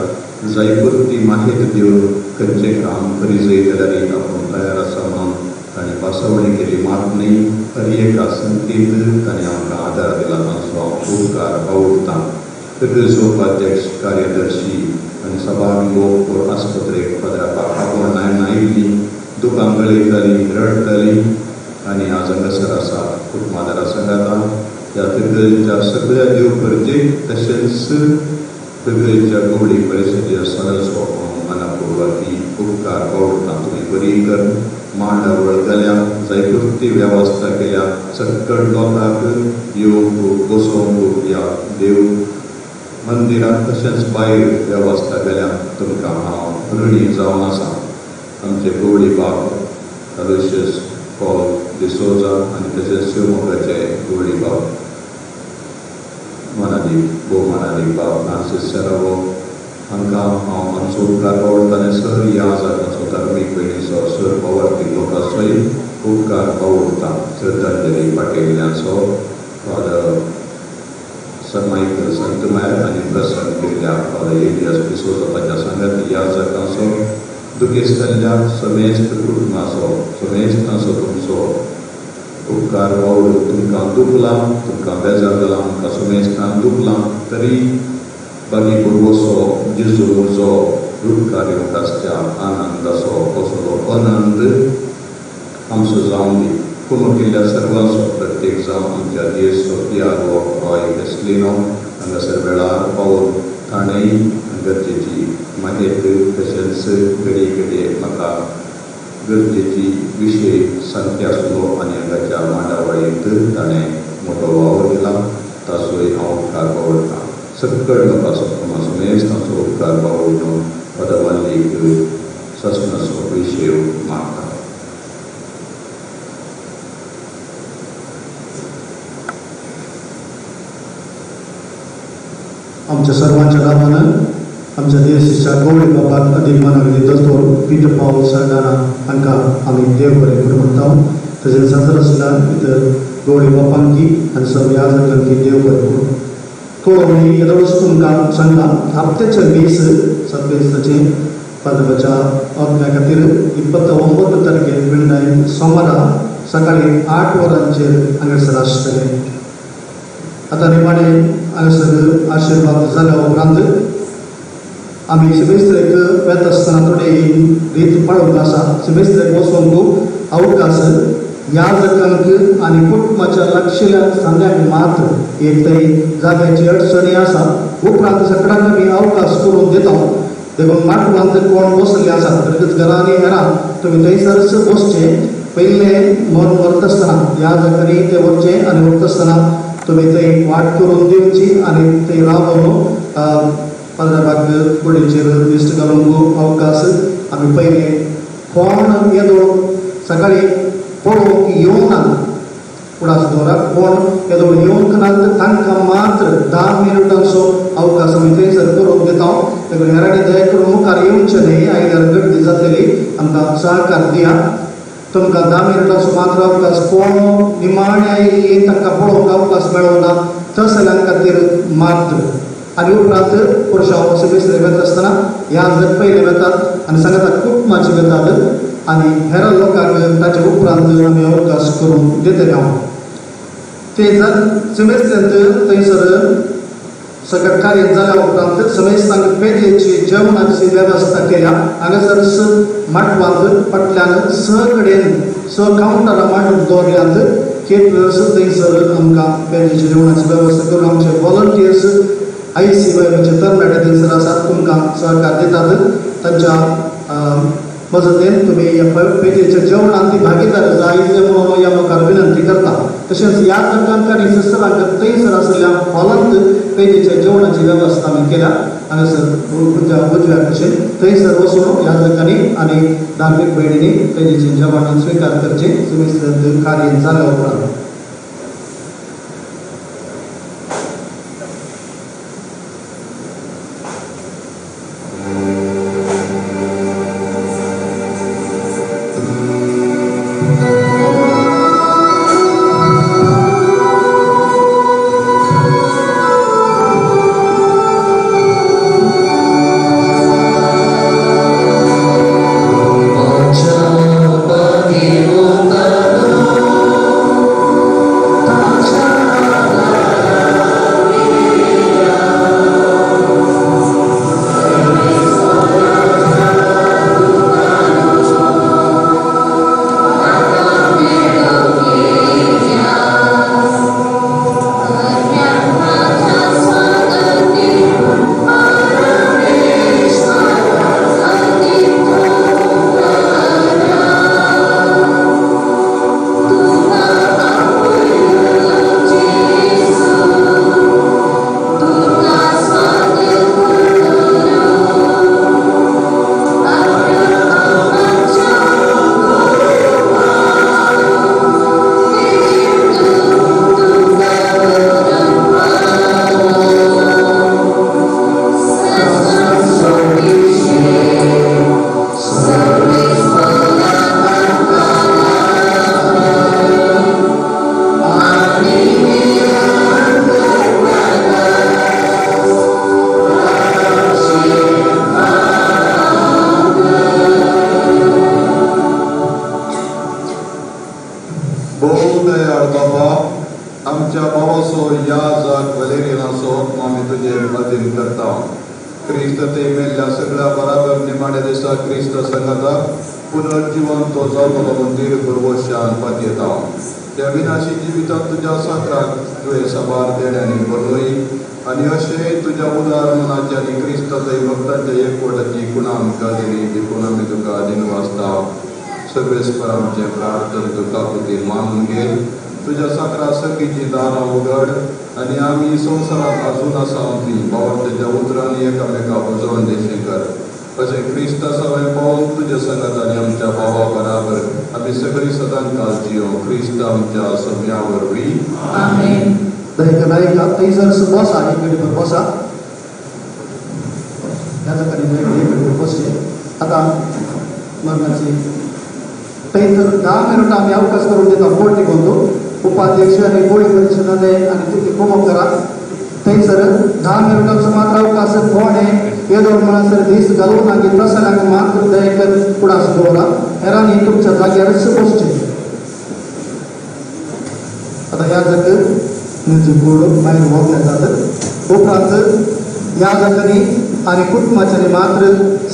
जायपुरती माहिती दिवन खंयचें काम करी जाय जाल्यार आपूण तयार आसा म्हणून ताणें पासवणी केली. मात न्ही हर एका संगतींत ताणें आमकां आदार दिला तांचो हांव उपकार आवडटा. तकलीचो उपाध्यक्ष कार्यदर्शी आनी सभाग लोक आस्पत्रेक पदरापाक आपोवन आयिल्लीं दुकां गळयतालीं रडटालीं आनी आज हांगासर आसा कुटुंबादारा सांगाता ह्या तिगेच्या सगळ्या देव परजेक तशेंच तिगेच्या गवळी परिशदेच्या सदांचो मनापुर्वकी उपकार आवडटा. तुमी बरी कर मांडावळ घाल्या जायपुरती वेवस्था केल्या सकट लोकांक येवंक बसोवंक ह्या देव मंदिरांत तशेंच भायर वेवस्था केल्या तुमकां हांव ऋणी जावन आसा. आमचे गवळी बाब अलोशियस पॉल डिसोजा आनी तशेंच शिवमोगाचे गोळी बाब मनादीक भोव मानादीक बाब फ्रांसीस सेरावो हांकां हांव आमचो उपकार पावडटा आनी सर ह्या जागाचो धार्मीक भयणीचो सर पवारती लोकांचोय उपकार पावडटा. श्रद्धांजली पाटयल्ल्याचो फादर सर मायकल संतमायर आनी प्रसन्न केल्ल्या फादर एलियास डिसोजा ताच्या सांगात ह्या जागाचो दुखेस्तांच्या समेस्त कुटुंबाचो समेस्तांचो तुमचो उपकार पावडून तुमकां दुखलां, तुमकां बेजार जालां, आमकां समेस्तांक दुखलां तरी बागी भरवसो जेजू म्हजो रुपकार येवंक आसच्या आनंदाचो असलो आनंद आमचो जावन दी. कुमो केल्ल्या सर्वांचो प्रत्येक जावन आमच्या देश सोफिया रॉय वेस्लिनो हांगासर वेळार पावून ताणेंय गरजेची माहिती तशेंच घडये घडये म्हाका गरजेची विशय सांगते आसलो आनी हांगाच्या मांडावळींत ताणें मोटो वावर दिला ताचोय हांव उपकार पावडटा. सक्कड लोकांचो समेस्त तांचो उपकार पावडून पदवालीक ससनाचो विशय मागता. आमच्या सर्वांच्या नावानं आमच्या देशाच्या गौडी बाबाक अदीक मानावली दोतोर पीटर पावल साल्दाना हांकां आमी देव बरें करूं म्हणटा. तशेंच साजर आसल्या इतर गौडी बापांकी आनी सर्व याजकांकी देव बरें करूं. कळोवणी येदोळच तुमकां सांगलां हप्त्याचे मीस सत्वेसाचें पादपाच्या आत्म्या खातीर 29 तारखेर 29 सोमारा सकाळी 8 वरांचेर हांगासर आसतलें. आतां निमाणें हांगासर आशिर्वाद जाल्या उपरांत आमी सिमेस्त्रेक वेता आसतना थोडे रीत पाळूंक आसा. सिमेस्त्रेक वचोंक अवकाश याजकांक आनी कुटुंबाच्या लागशिल्ल्या सांद्यांक मात्र एक थंय जाग्याची अडचणी आसा. उपरांत सगळ्यांक आमी अवकाश करून दिता. देखून माटवांत कोण बसले आसा तशेंच घरांनी हेरां तुमी थंयसरच बसचे. पयलें मरण व्हरता आसतना याजकांनी तें व्हरचें आनी व्हरता आसतना तुमी थंय वाट करून दिवची आनी थंय रावून पाद्राबाग कुडीचेर दिश्ट घालूंक अवकाश आमी पयलें कोण येदोळ सकाळी पळोवंक येवना उडास दवरा कोण येदोळ येवंक ना तांकां मात्र 10 मिनटांचो अवकाश आमी थंयसर करून दिता. देखून हेरांनी दया करून मुखार येवचें न्हय, आयल्यार गर्दी जातली. आमकां सहकार दिया. तुमकां 10 मिनटांचो मात्र अवकाश कोण निमाणे आयिल्ली तांकां पळोवंक अवकाश मेळना तसल्यां खातीर मात्र. आनी उपरांत पुरुषां सिमेस्त्रे वेता आसतना ह्या जर पयले वेतात आनी सांगता कुटुंबाचे वेतात आनी हेर लोकांक ताचे उपरांत आमी अवकाश करून दितले हांव. ते जर सिमेस्त्रेंत थंयसर सगळें कार्य जाल्या उपरांत समेस्तांक पेजेची जेवणाची वेवस्था केल्या. हांगासर माटवांत फाटल्यान 6 कडेन 6 कावंटरां मांडून दवरल्यात. केटरर्स थंयसर आमकां पेजेची जेवणाची वेवस्था करून आमचे व्हॉलंटियर्स ICYचे तरणाटे थंयसर आसात तुमकां सहकार दितात. तांच्या मजतीन तुमी ह्या पेजेच्या जेवणांत ती भागीदार जाय म्हणून ह्या मुखार विनंती करता. तशेंच ह्या जाकांक आनी सिस्टरांक थंयसर आशिल्ल्या हॉलांत पेजेच्या जेवणाची वेवस्था आमी केल्या. हांगासर उजव्या कुशीन थंयसर वचून ह्या जाकांनी आनी धार्मीक भयणींनी पेजेचें जेवण स्विकार करचें सुमिस्त्र कार्य जाल्या उपरांत. Bhagavad Gita. क्रिस्त ते मेल्ल्या सगळ्या बराबर निमाण्या दिसा क्रिस्त संगाता पुनर्जिवंत जावतलो मंदीर भरवशान पातयेता. त्या विनाशी जिवितांत तुज्या साकराक तुवें साबार देण्यांनी भरलोय आनी अशें तुज्या उदार मनाची आनी क्रिस्ताच्या भक्तांच्या एकवटाची कुणा आमकां दिली देखून आमी तुका दिनवासता. सगळेच आमचें प्रार्थन तुका खातीर मानून घे. तुज्या साकरा सखीची दारां उगड आनी आमी संवसारांत आजून आसा ती भावार्थाच्या उतरांनी एकामेका पुजोवन देशें कर. अशें क्रिस्ता सवें पावून तुज्या संगात आनी आमच्या भावा बराबर आमी सगळीं सदां काल जियो क्रिस्त आमच्या सम्या वरवीं. दयेक थंयसर बसा एक घडीभर बसा ह्या जाकांनी एक घडीभर बसचें. आतां मरणाची थंयसर 10 मिनटां आमी अवकाश करून दिता बोटी गोंदू उपाध्यक्ष आनी गोळी परिशदाले आनी तितली कोमक करा. थंयसर 10 मिनटांचो मात्र अवकाश कोणे येदोळ म्हणसर दीस घालून आनी प्रसंगाक मात्र दयेकर फुडास दवरा. हेरांनी तुमच्या जाग्यारच बसचें. आतां ह्या जाग म्युजीक बोर्ड मागीर व्हगले जातात. उपरांत ह्या जाग्यांनी आनी कुटुंबाच्यांनी मात्र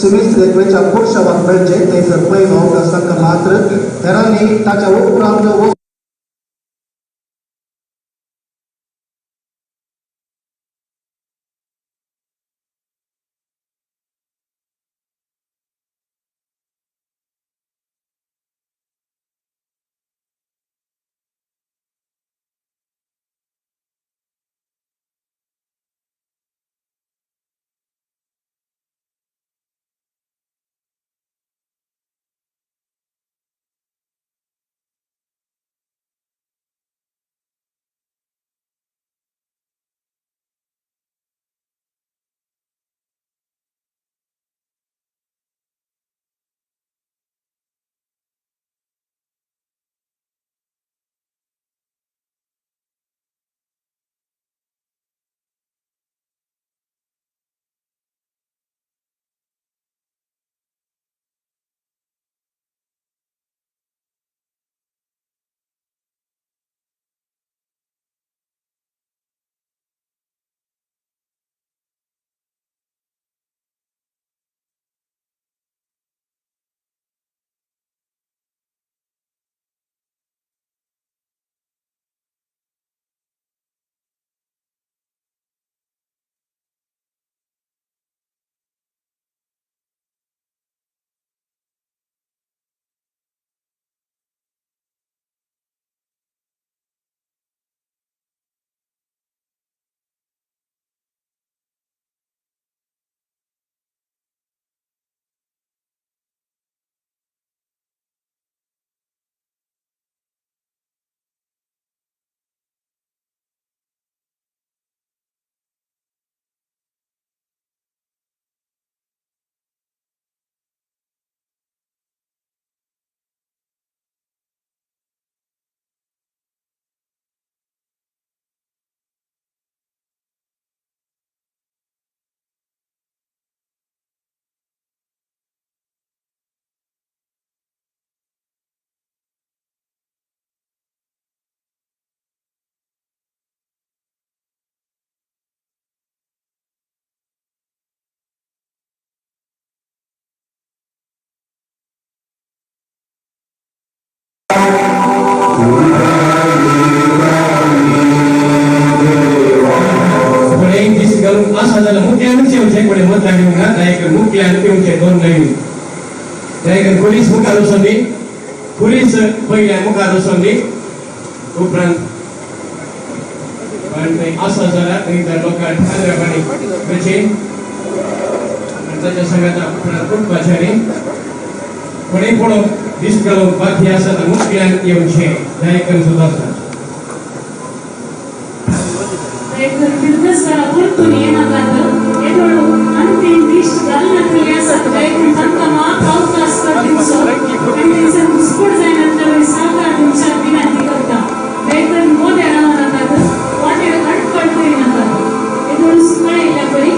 सिमेस्त्रेक वेच्या पुरशावाक मेळचें थंयसर पयलो अवकाश तांकां मात्र हेरांनी ताच्या उपरांत आसा जाल्यार मुखल्यानूच येवचें कोणें मतां दिवंक ना जायकर मुखल्यान येवचें दोन नवीन जायकर पुलीस मुखार वचोन दी पुलीस पयल्या मुखार वचोन दी उपरांत आसा जाल्यार थंय तर लोकांक पांदऱ्यापाणी वचें आनी ताच्या सांगाता उपरांत कुटुंबाच्यांनी कोणें पळोवंक दीस घालूंक बाकी आसा तर मुखल्यान येवचें जायकर सुद्दां आसा. परतून येनाकात येदोळ अंतीम दिश्ट घालनातली आसात दयेकरून तांकां मात अवकाश दिवचो आनी थंयसर घुस्पट जायनातल्या सहकार तुमच्या विनंती करता. दयेकरून मोदें रावनाकात वाटेर अडखळ करिनाकात. येदोळ कळयल्ल्या परी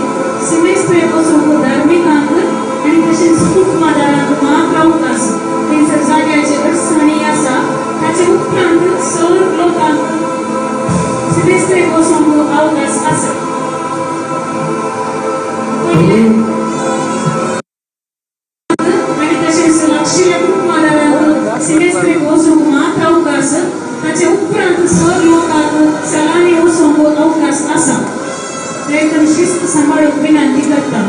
सिमेस्त्रे वचूंक धार्मिकांक आनी तशेंच कुटुंबादारांक मात अवकाश थंयसर जाग्याची अडचणी आसा ताचे उपरांत सर लोकांक सिमेस्त्रेक वचूंक अवकाश आसा. आशिल्ल्या कुटुंबादारांक सिमेस्त्रीक वचूंक मात्र अवकाश, ताचे उपरांत सर लोकांक सलानी वचूंक अवकाश आसा. देखून शिस्त सांबाळूंक विनंती करता.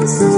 आसूं.